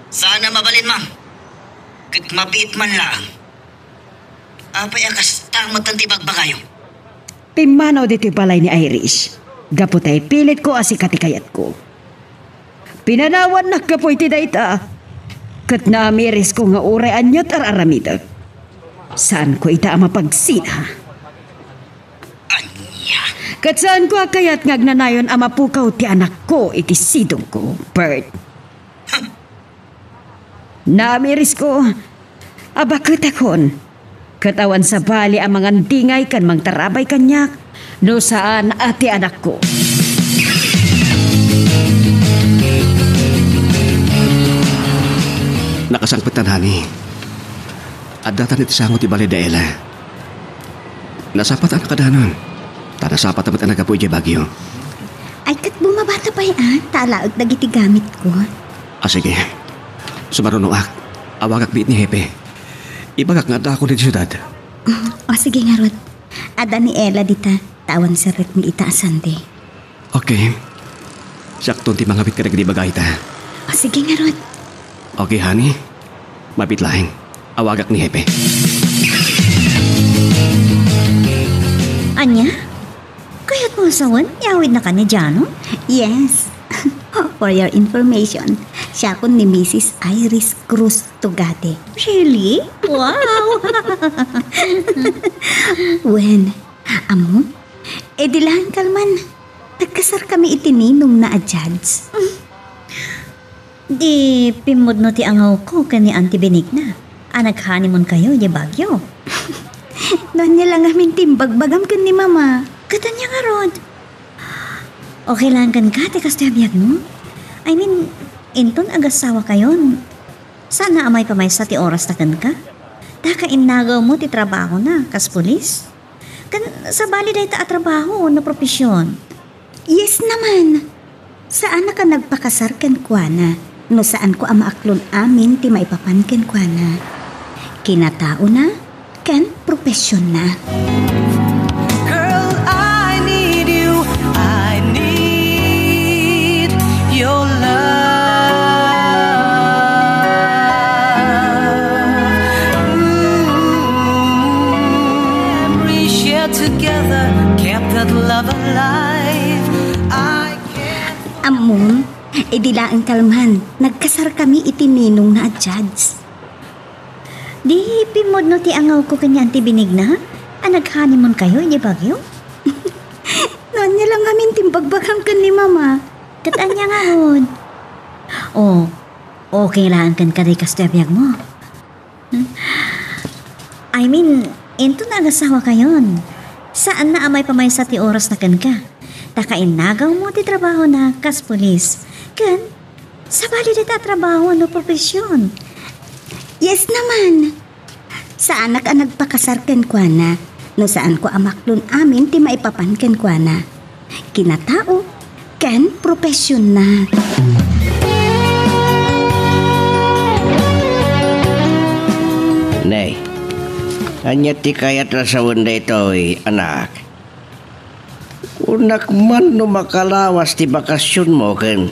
Saan a mabalin, ma'am. Ket mabiit man laeng. Apay a kasta met ti bagbagayo? Pimmanaw ditoy balay ni Iris. Gapu ta ipilitko a sika ti kayatko. Pinanawannak gapu iti dayta. Ket naamirisko nga uray aniat ar-aramidek, saanko ita a mapagsina. Ania? Ket saanko a kayat nga agnanayon a mapukaw ti anakko iti sidongko, Bert. Naamirisko a baketakon, ket awan sabali a mangandingay ken mangtarabay kaniak no saan a ti anakko. Nakasangpetan, honey. Addatan iti sango ti balay da Ella. Nasapatan a kadanon. Ta nasapatan met a naggapu idiay bagyo. Ay, ket bumabata pay, a, ta alaek dagiti gamitko. Ah, sige. Sumarunoak. Awagak met ni Hepe. Ibagak nga addaakon iti siudad. O, sige ngarud. Adda ni Ella dita, ta awan serrekmi ita a Sunday. Okay. Siakton ti mangawit kadagiti bagayta. O, sige ngarud. Okay, honey. Mabiit laeng. Awagak ni Hepe. Ania? Kayatmo a sawen, iawidnaka ni Jano? Yes. For your information, siakon ni Missus Iris Cruz Tugade. Really? Wow! Wen, ammom, idi laeng kalman, nagkasarkami iti ninongna a judge. Di pimmudno ti angawko ken ni Auntie Benigna a nag-honeymoonkayo idiay Baguio. No ania la ngamin ti imbagbagam ken ni Mama. Ket ania ngarud? Okay laeng kenka ti kastoy a biagmo? I mean, inton agasawakayon, saan a maipamaysa ti orasna kenka? Ta kainnagawmo ti trabahona kas pulis? Ken sabali dayta a trabaho wenno profesion? Yes naman. Saanak a nagpakasar kenkuana no saanko a maaklon amin ti maipapan kenkuana. Kinataona ken profesionna. Girl, I need you. I need your love. Ooh, memories shared together kept that love alive. I can't. Ammom, idi laeng kalman, nagkasarkami iti ninongna a judge. Di pimmudno ti angawko ken ni Auntie Benigna a nag-honeymoonkayo idiay Baguio? No ania la ngamin ti imbagbagam ken ni Mama. Ket ania ngarud? Oh, okay laeng kenka dayta kastoy a biagmo? I mean, inton agasawakayon, saanna a maipamaysa ti orasna kenka. Ta kainnagawmo ti trabahona kas pulis. Ken, sabali dayta a trabaho wenno profesion. Yes naman. Saanak a nagpakasar kenkuana no saanko a maaklon amin ti maipapan kenkuana. Kinatao ken profesionna. Nay, ania ti kayat a sawen daytoy, anak? Kunak man no makalawas ti bakasionmo ken,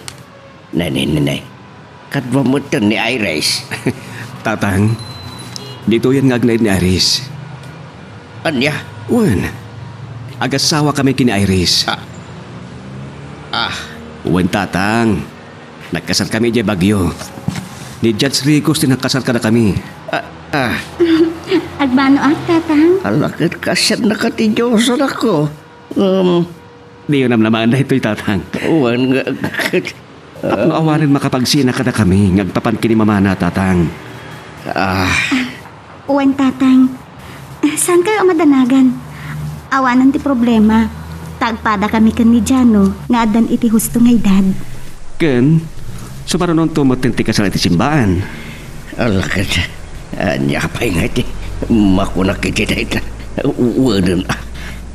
nay, nay, nay, nay. Kadua metten ni Iris. Tatang, ditoyen nga agnaed ni Iris. Ania? Wen, agasawakami ken ni Iris. Ah. Ah. Wen, Tatang. Nagkasarkami idiay Baguio. Ni Judge Ricos ti nagkasar kadakami. Ah, ah. Agbanoak, Tatang. Ala, ket kasiannaka ti Dios, anakko. Um, Diyo namnamaen daytoy, Tatang. Wen nga, ket, tapno awanen makapagsina kadakami nga agpapan ken ni Mamana, Tatang. Ah. Wen, Tatang. Saankayo a madanagan. Awanen ti problema. Ta agpadakami ken ni Jano nga addan iti husto nga edad. Ken, sumarunonto metten ti kasar iti simbaan. Ala ket, ania pay nga iti makunak iti dayta? Wenen a.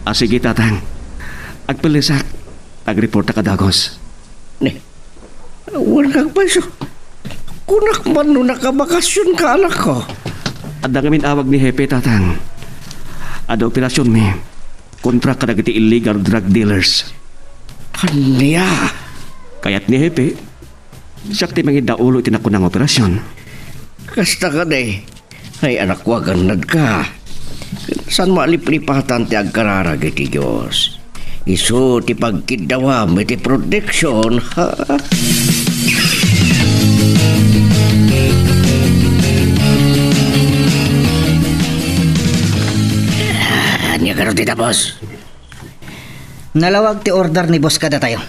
Ah, sige, Tatang. Agpellesak. Agreportak a dagus. Ne, wen nga agpayso. Kunak man no nakabakasionka, anakko. Adda ngamin awag ni Hepe, Tatang. Adda operasionmi kontra kadagiti illegal drug dealers. Ania? Kayat ni Hepe, siak ti mangiddaulo iti nakuna nga operasion. Kasta kadi, ay, anakko, agannadka. Saanmo a liplipatan ti agkararag iti Dios. Isu ti pagkiddawam iti proteksion, ha? Ania kano ti tapos? Nalawag ti order ni boss kadatayo.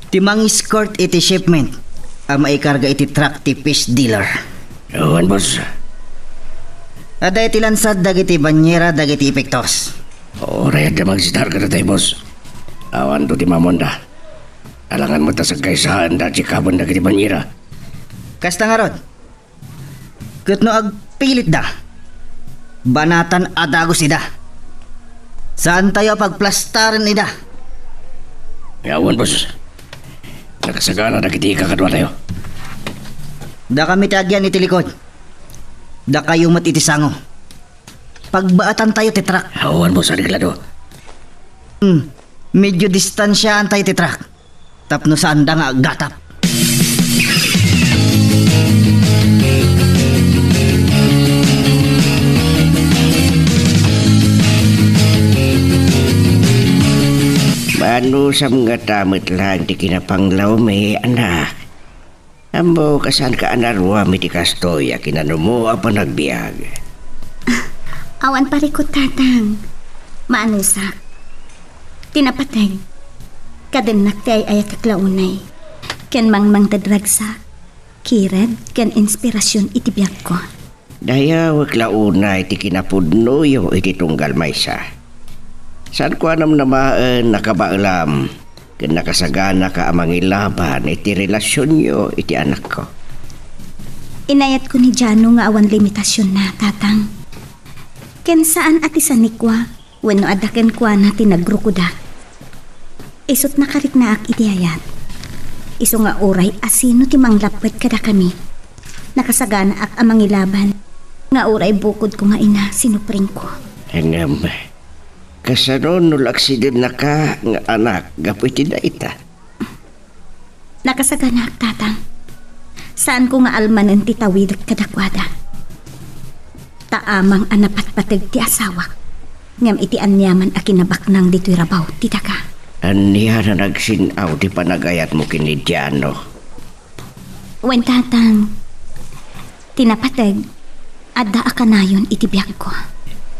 Ti mang-escort iti shipment a maikarga iti truck ti fish dealer. Wen, boss. Adda iti lansad dagiti banyera dagiti epektos. Uray adda magstar kadatayo, boss. Awanto ti mamonda. Alangan met ta sagkaysaanda a check-upen dagiti banyera. Kasta ngarud, ket no agpilitda, banatan a dagus ida. Saantayo a pagplastaren ida. Awan, boss. Nakasagana dagiti kakaduatayo. Dakami ti agyan iti likod. Dakayo met iti sango. Pagbaetantayo ti truck. Awan mo sa reglado. Hmm. Medyo distansiaantayo ti truck. Tapno saanda nga aggatap. Maanusam ngata met laeng ti kinapanglawmi, anak. Ammok a saanka a naruam iti kastoy a kinanumo a panagbiag. Awan parikut, Tatang. Maanusak. Ti napateg, kadennak ti ay-ayatek la unay. Ken mangmangted ragsak, kired, ken inspirasion iti biagko. Dayawek la unay ti kinapudnoyo iti tunggal maysa. Saanko a namnamaen a kabaelam ken nakasaganaka a mangilaban iti relasionyo iti anakko. Inayatko ni Jano nga awan limitasionna, Tatang. Ken saan a ti sanikua wenno adda kenkuana ti nagrukodak. Isut' nakariknaak iti ayat. Isu nga uray asino ti manglapped kadakami, nakasaganaak a mangilaban, nga uray bukodko nga ina, sinupringko. Ngem, kasano no la aksidennaka nga anak gapu iti dayta? Nakasaganaak, Tatang. Saanko nga almanen ti tawidek kadakuada. Ta amang a napatpateg ti asawak, ngem iti aniaman a kinabaknang ditoy rabaw ti daga. Ania a nagsin-aw ti panagayatmo ken ni Jano? Wen, Tatang. Ti napateg, adda a kanayon iti biagko.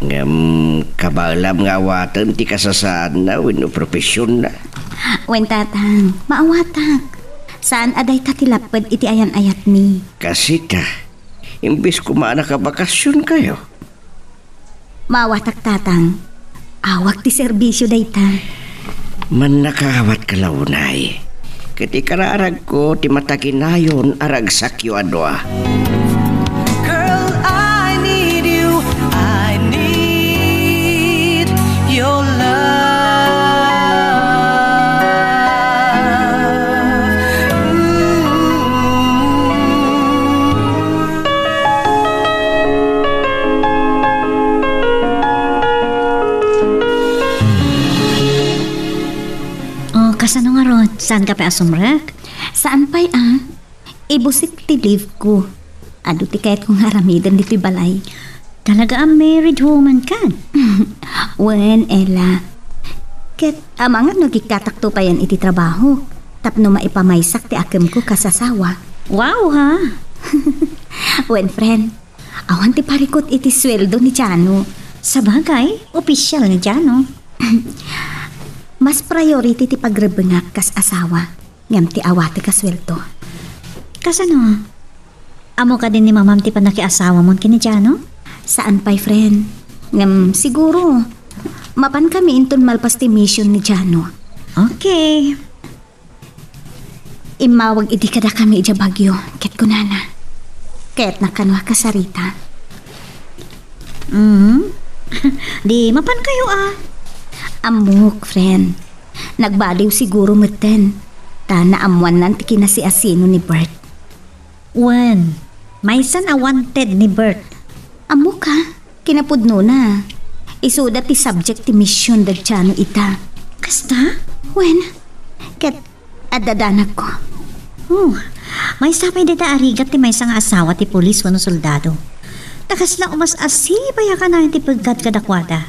Ngem, kabaelam nga awaten ti kasasaadna wenno profesionna? Wen, Tatang, maawatak. Saan a dayta ti lapped iti ayan-ayatmi. Kasita, imbes koma a nakabakasionkayo. Maawatak, Tatang. Awak ti serbisio dayta. Mannakaawat ka la unay. Ket ikararagko ti matakinayon a ragsakyo a dua. Girl, I need you. I need your love. Oh, kasano ngarud? Saanka pay a sumrek? Saan pay a? Ibusik ti leave ko. Adu ti kayatko nga aramiden ditoy balay. Talaga a married woman ka? Wen, Ella. Ket amangan no agikkatakto payen iti trabaho tapno maipamaysak ti akemko kas asawa. Wow, ha? Wen, friend, awan ti parikut iti sueldo ni Jano. Sabagay, opisyal ni Jano. Mas priority ti pagrebbengak kas asawa ngem ti awatek a sueldo. Kasano? Ammo kadi ni mamam ti pannakiasawamon ken ni Jano? Saan pay, friend. Ngem siguro, mapankami inton malpas ti mission ni Jano. Okay. Immawag idi kadakami idiay Baguio, ket kunana, kayatna kano a kasarita. Mm. Di mapankayo a. Ammok, friend. Nagbaliw siguro metten, ta naammoannan ti kinasiasino ni Bert. Wen, maysan a wanted ni Bert. Ammok a, kinapudnona. Isuda ti subject ti mission da Jano ita. Kasta? Wen, ket adda danagko. Oh, maysa pay dayta a rigat ti maysa nga asawa ti pulis wenno soldado. Ta kasla umas-asibay a kanayon ti peggad kadakuada.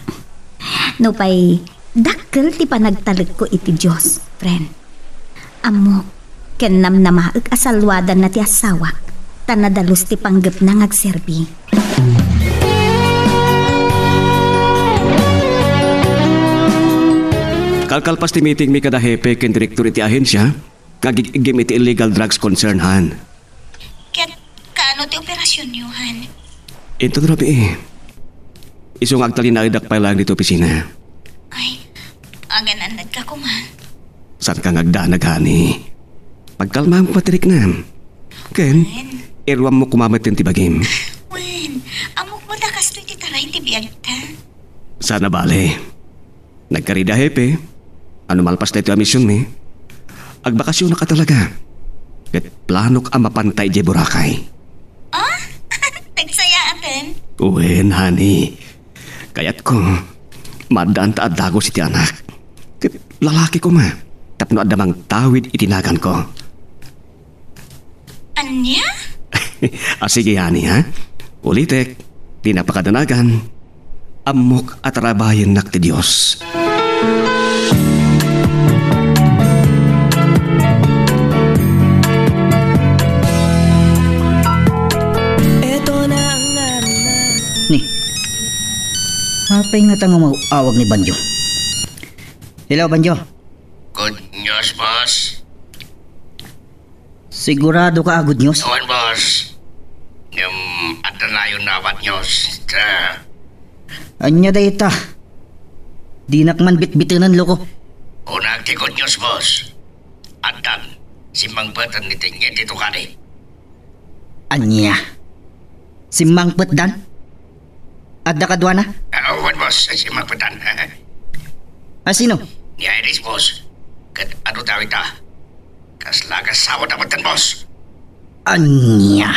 Nupay dakkel ti panagtalekko iti Dios, friend. Ammok, ken namnamaek a salluadanna ti asawak, ta nadalus ti panggepna nga agserbi. Kalkalpas ti meetingmi kada hepe ken direktor iti ahensia nga agig-iggim iti illegal drugs concern, han. Ket kaano ti operasionyo, han? Inton rabii, isu nga agtalinaedak pay laeng ditoy opisina. Ay, agan-annadka koma. Saanka nga agdanag, honey. Pagkalmaem koma ti riknam. Ken, Wen. Iruammo koma metten ti bagim. Wen, ammok met a kastoy ti taray ti biagta. Saan a bale. Nagkarida, hepe. Ano malpas daytoy a misionmi, agbakasionak a talaga. Ket planok a mapanta idiay Boracay. Ah? Nagsayaaten? Wen, honey. Kayatko, maaddaan ta a dagus iti anak. Ket lalaki koma, tapno adda mangtawid iti naganko. Ania? A, sige, honey, ha? Ulitek, ti napakadanagan, ammok a tarabayennak ti Dios. Ni, apay ngata nga maawag ni Banjo? Hello, Banjo. Good news, boss. Sigurado ka a good news? Wen, boss. Ngem, adda nayon a bad news. Ta. Ania dayta? Dinak man bitbitenen, loko. Unak ti good news, boss. Addan, simmangpeten ni Tenyente to kadi. Ania? Simmangpetdan? Adda kaduana? Ah, wen, boss. Simmangpetdan. A sino? Ni Iris, boss. Ket adu ti awidda? Kasla agasawada metten, boss. Ania?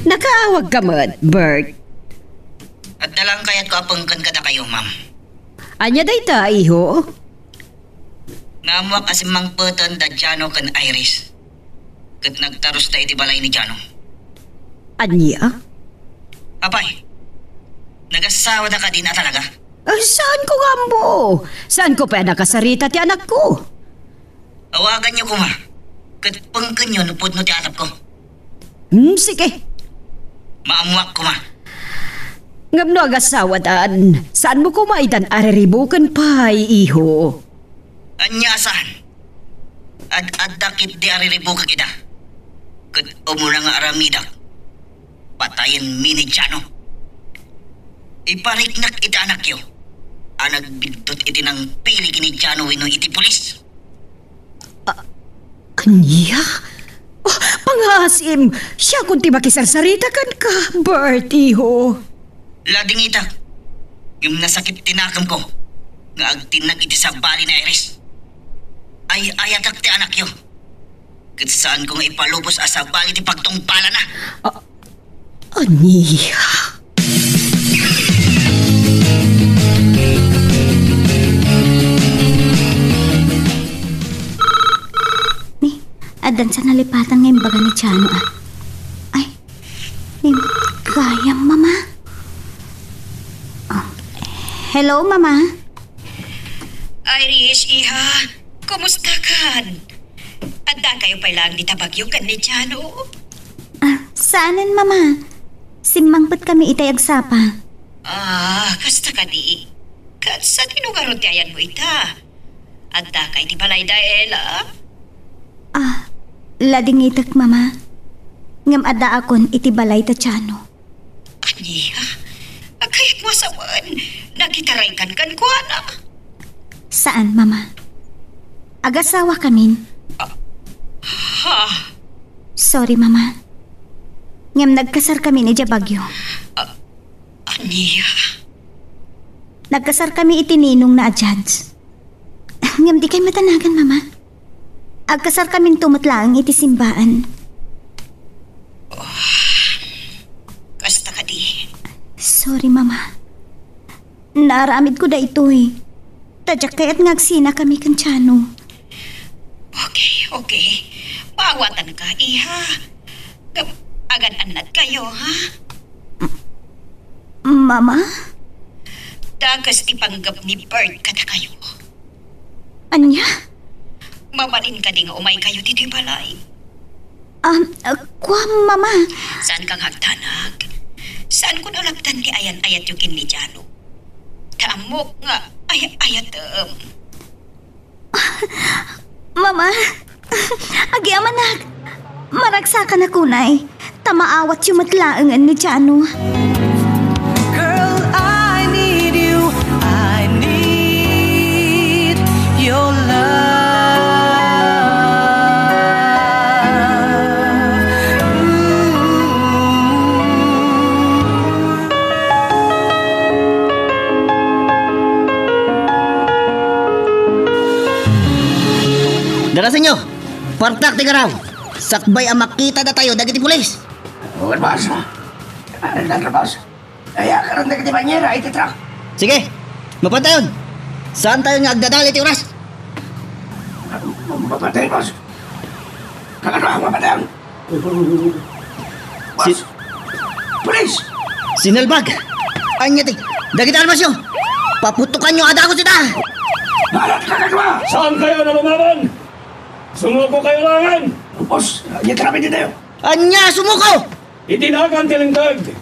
Nakaawag ka met, Bert? Adda lang kayatko a pengken kadakayo, ma'am. Ania dayta, iho? Nga ammoak a simmangpeten da Jano ken Iris. Ket nagtarusda iti balay ni Jano. Ania? Apay, nagasawada kadin a talaga? Ay, saanko nga ammo? Saanko pay a nakasarita ti anakko? Awaganyo koma, ket pengkenyo no pudno ti atapko. Hmm, sige. Maammoak koma. Ngem no agasawadan, saanmo koma itan a riribuken pay, iho? Ania a saan? Ad-adda ketdi a riribukek ida. Ket umuna nga aramidak, patayenmi ni Jano. Ipariknak iti anakyo a nagbiddut iti nangpili ken ni Jano wenno iti pulis. A-, ania? Oh, pangngaasim, siakon ti makisarsarita kenka, Bert, iho. Ladingitak, ngem nasakit ti nakemko nga agtinnag iti sabali ni Iris. Ay-ayatek ti anakyo, ket saanko nga ipalubos a sabali ti pagtungpalana. A-, Ania? Ni, addan sa nalipatan nga imbaga ni Jano, a. Ay, ni, gayam, Mama. Oh. Hello, Mama. Iris, iha. Kumusta kan? Addakayo pay laeng dita Baguio ken ni Jano? Ah, saanen, Mama. Simmangpetkami itay agsapa. Ah, kasta kadi. Ket sadino ngarud ti ayanmo ita? Addaka iti balayda, Ella? Ah, ladingitek, Mama. Ngem addaakon iti balay da Jano. Ania? Agkayatmo a sawen, nakitaraykan kenkuana? Saan, Mama. Agasawakamin. Ah, ha? Sorry, Mama. Ngem nagkasarkamin idiay Baguio. Ah, ania? Nagkasarkami iti ninongna a judge. Ngem dikay matanagan, Mama. Agkasarkaminto met laeng iti simbaan. Oh, kasta kadi. Sorry, Mama. Naaramidko daytoy. Ta diak kayat nga agsinakami ken Jano. Okay, okay. Maawatanka, iha. Ngem, agan-annadkayo, ha? Mama? Dakes ti panggep ni Bert kadakayo. Ania? Mabalin kadi nga umaykayo ditoy balay? Um, uh, kuam, Mama. Saanka nga agdanag? Saanko nga lapdan ti ayan-ayatyo ken ni Jano. Ta ammok nga ay-ayatem. Mama, agyamanak. Maragsakanak unay, ta maawatyo met laengen ni Jano. Girl, I need you. I need your love. Ooh. Partak ti garaw. Sakbay a makita datayo dagiti pulis. Wen, boss. Ano na, boss? Ay, akaran dagiti banyera iti truck. Sige, mapantayon. Saantayo nga agdadal iti oras? Mapatay, boss. Ano, mapatay? Boss! Pulis! Sinalbag! Ania ti dagiti armasyo? Paputokanyo a dagus ita! Balat ka kadua! Saankayo a lumaban? Sumukokayo laengen! Boss, ania ti aramidentayo? Ania, sumuko? Iti nagan ti linteg,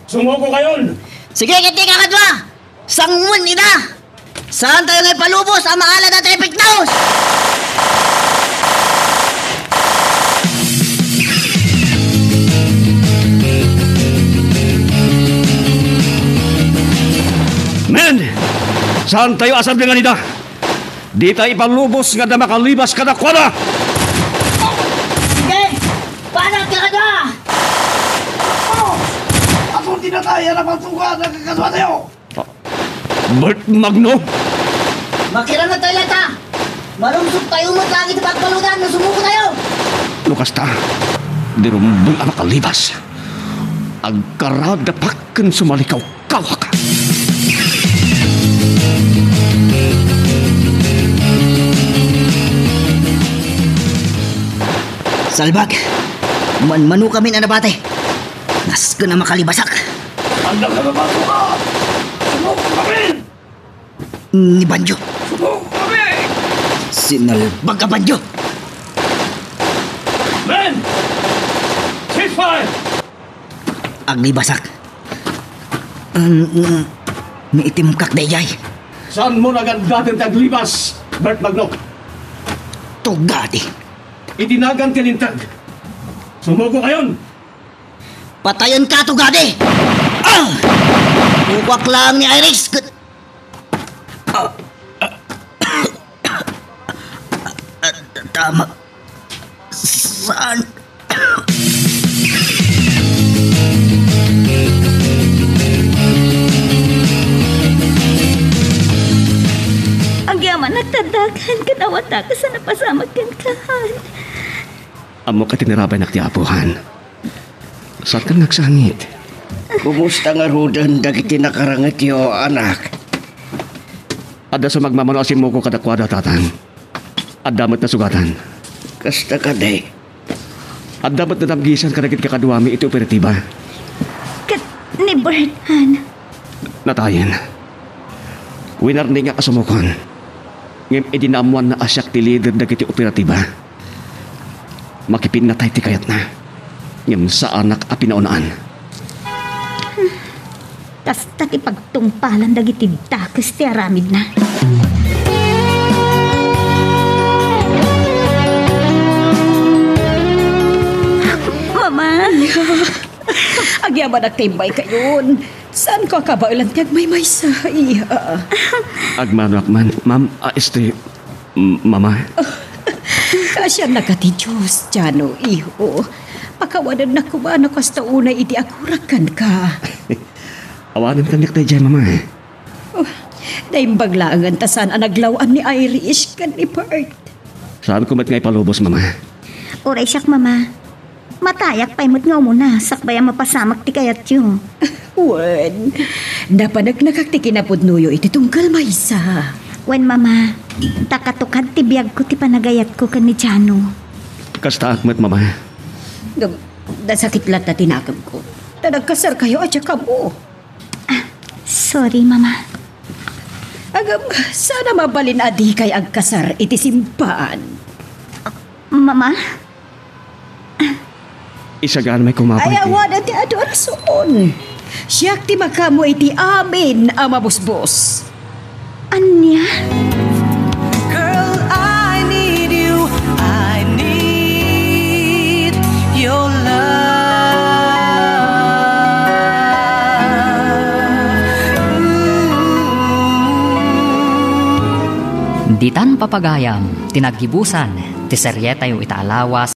sumukokayon! Sige, ketdi, kakadua! Sangoen ida! Saantayo nga ipalubos a maala dayta epektaos! Men! Saantayo a sablengan ida! Dita ipalubos nga adda makalibas kadakuada! Sige! Panak ka kada! Oh! Ako tinatay a napatugan ang kakaduatayo! Bert Magno! Makirangan tayo latta! Malungsot tayo met langit pagbaludan no sumuko tayo! No kasta, di rumbeng a makalibas. Agkaragdapak ken sumalikawkawak. Salbag! Manmano kami na nabate! Nasken a makalibasak! Anda ka na ba, Tuka? Sumuko kami! Ni Banjo. Sumuko kami! Sinalbag a Banjo! Men! Ceasefire! Aglibasak. Um, um, miitimkak dayjay. Saanmo nagandaten ti aglibas, Bert Magno? Tugadi. Iti nagan ti linteg, sumukokayon! Patayenka, tugadi! Ah! Kukuak laeng ni Iris ket, ah, ah, ah, tama. Saan? Agyamanak ti addakan ket awatak a saan a pasamak kenka. Ammok a tinirabaynak ti Apo, han. Saankan nga agsangit. Kumusta ngaruden dagiti nakarangetyo, anak? Adda sumagmamano a simmuko kadakuada, Tatang. Adda met nasugatan. Kasta kadi? Adda met nadamgisan kadagiti kakaduami iti operatiba. Ket ni Bert, han? Natayen. Winarningak a sumukon. Ngem idi naammoanna a siak ti lider dagiti operatiba, makipinnatay ti kayatna. Ngem saanak a pinaunaan. Kasta ti pagtungpalan dagiti dakes ti aramidna. Mama! Agyamanak ti imbaykayon. Saanko a kabaelan ti agmaymaysa, iha. Agmanoak man, ma'am, a, este, M-, Mama? Kaasiannaka ti Dios, Jano, iho. Pakawanennak koma no kasta unay idi agurak kenka. Awanen kaniak daydiay, Mama. Oh, naimbag laengen ta saan a naglaw-an ni Irish ken ni Bert. Saanko met nga ipalubos, Mama. Uray siak, Mama. Matayak pay met nga umuna, sakbay a mapasamak ti kayatyo. Wen, napaneknekak ti kinapudnoyo iti tunggal maysa. Wen, Mama, ta katukad ti biagko ti panagayatko ken ni Jano. Kastaak met, Mama. Ngem, nasakit latta ti nakemko. Ta nagkasarkayo a diak ammo. Ah, sorry, Mama. Ngem, saan a mabalin a dikay agkasar iti simbaan. Mama? Isaganmay koma pay ti... Ay, awanen ti adu a rason. Siak ti makaammo iti amin a mabusbos. Ania? Girl, I need you. I need your love. Ditan papagayam ti naggibusan ti serietayo ita a lawas.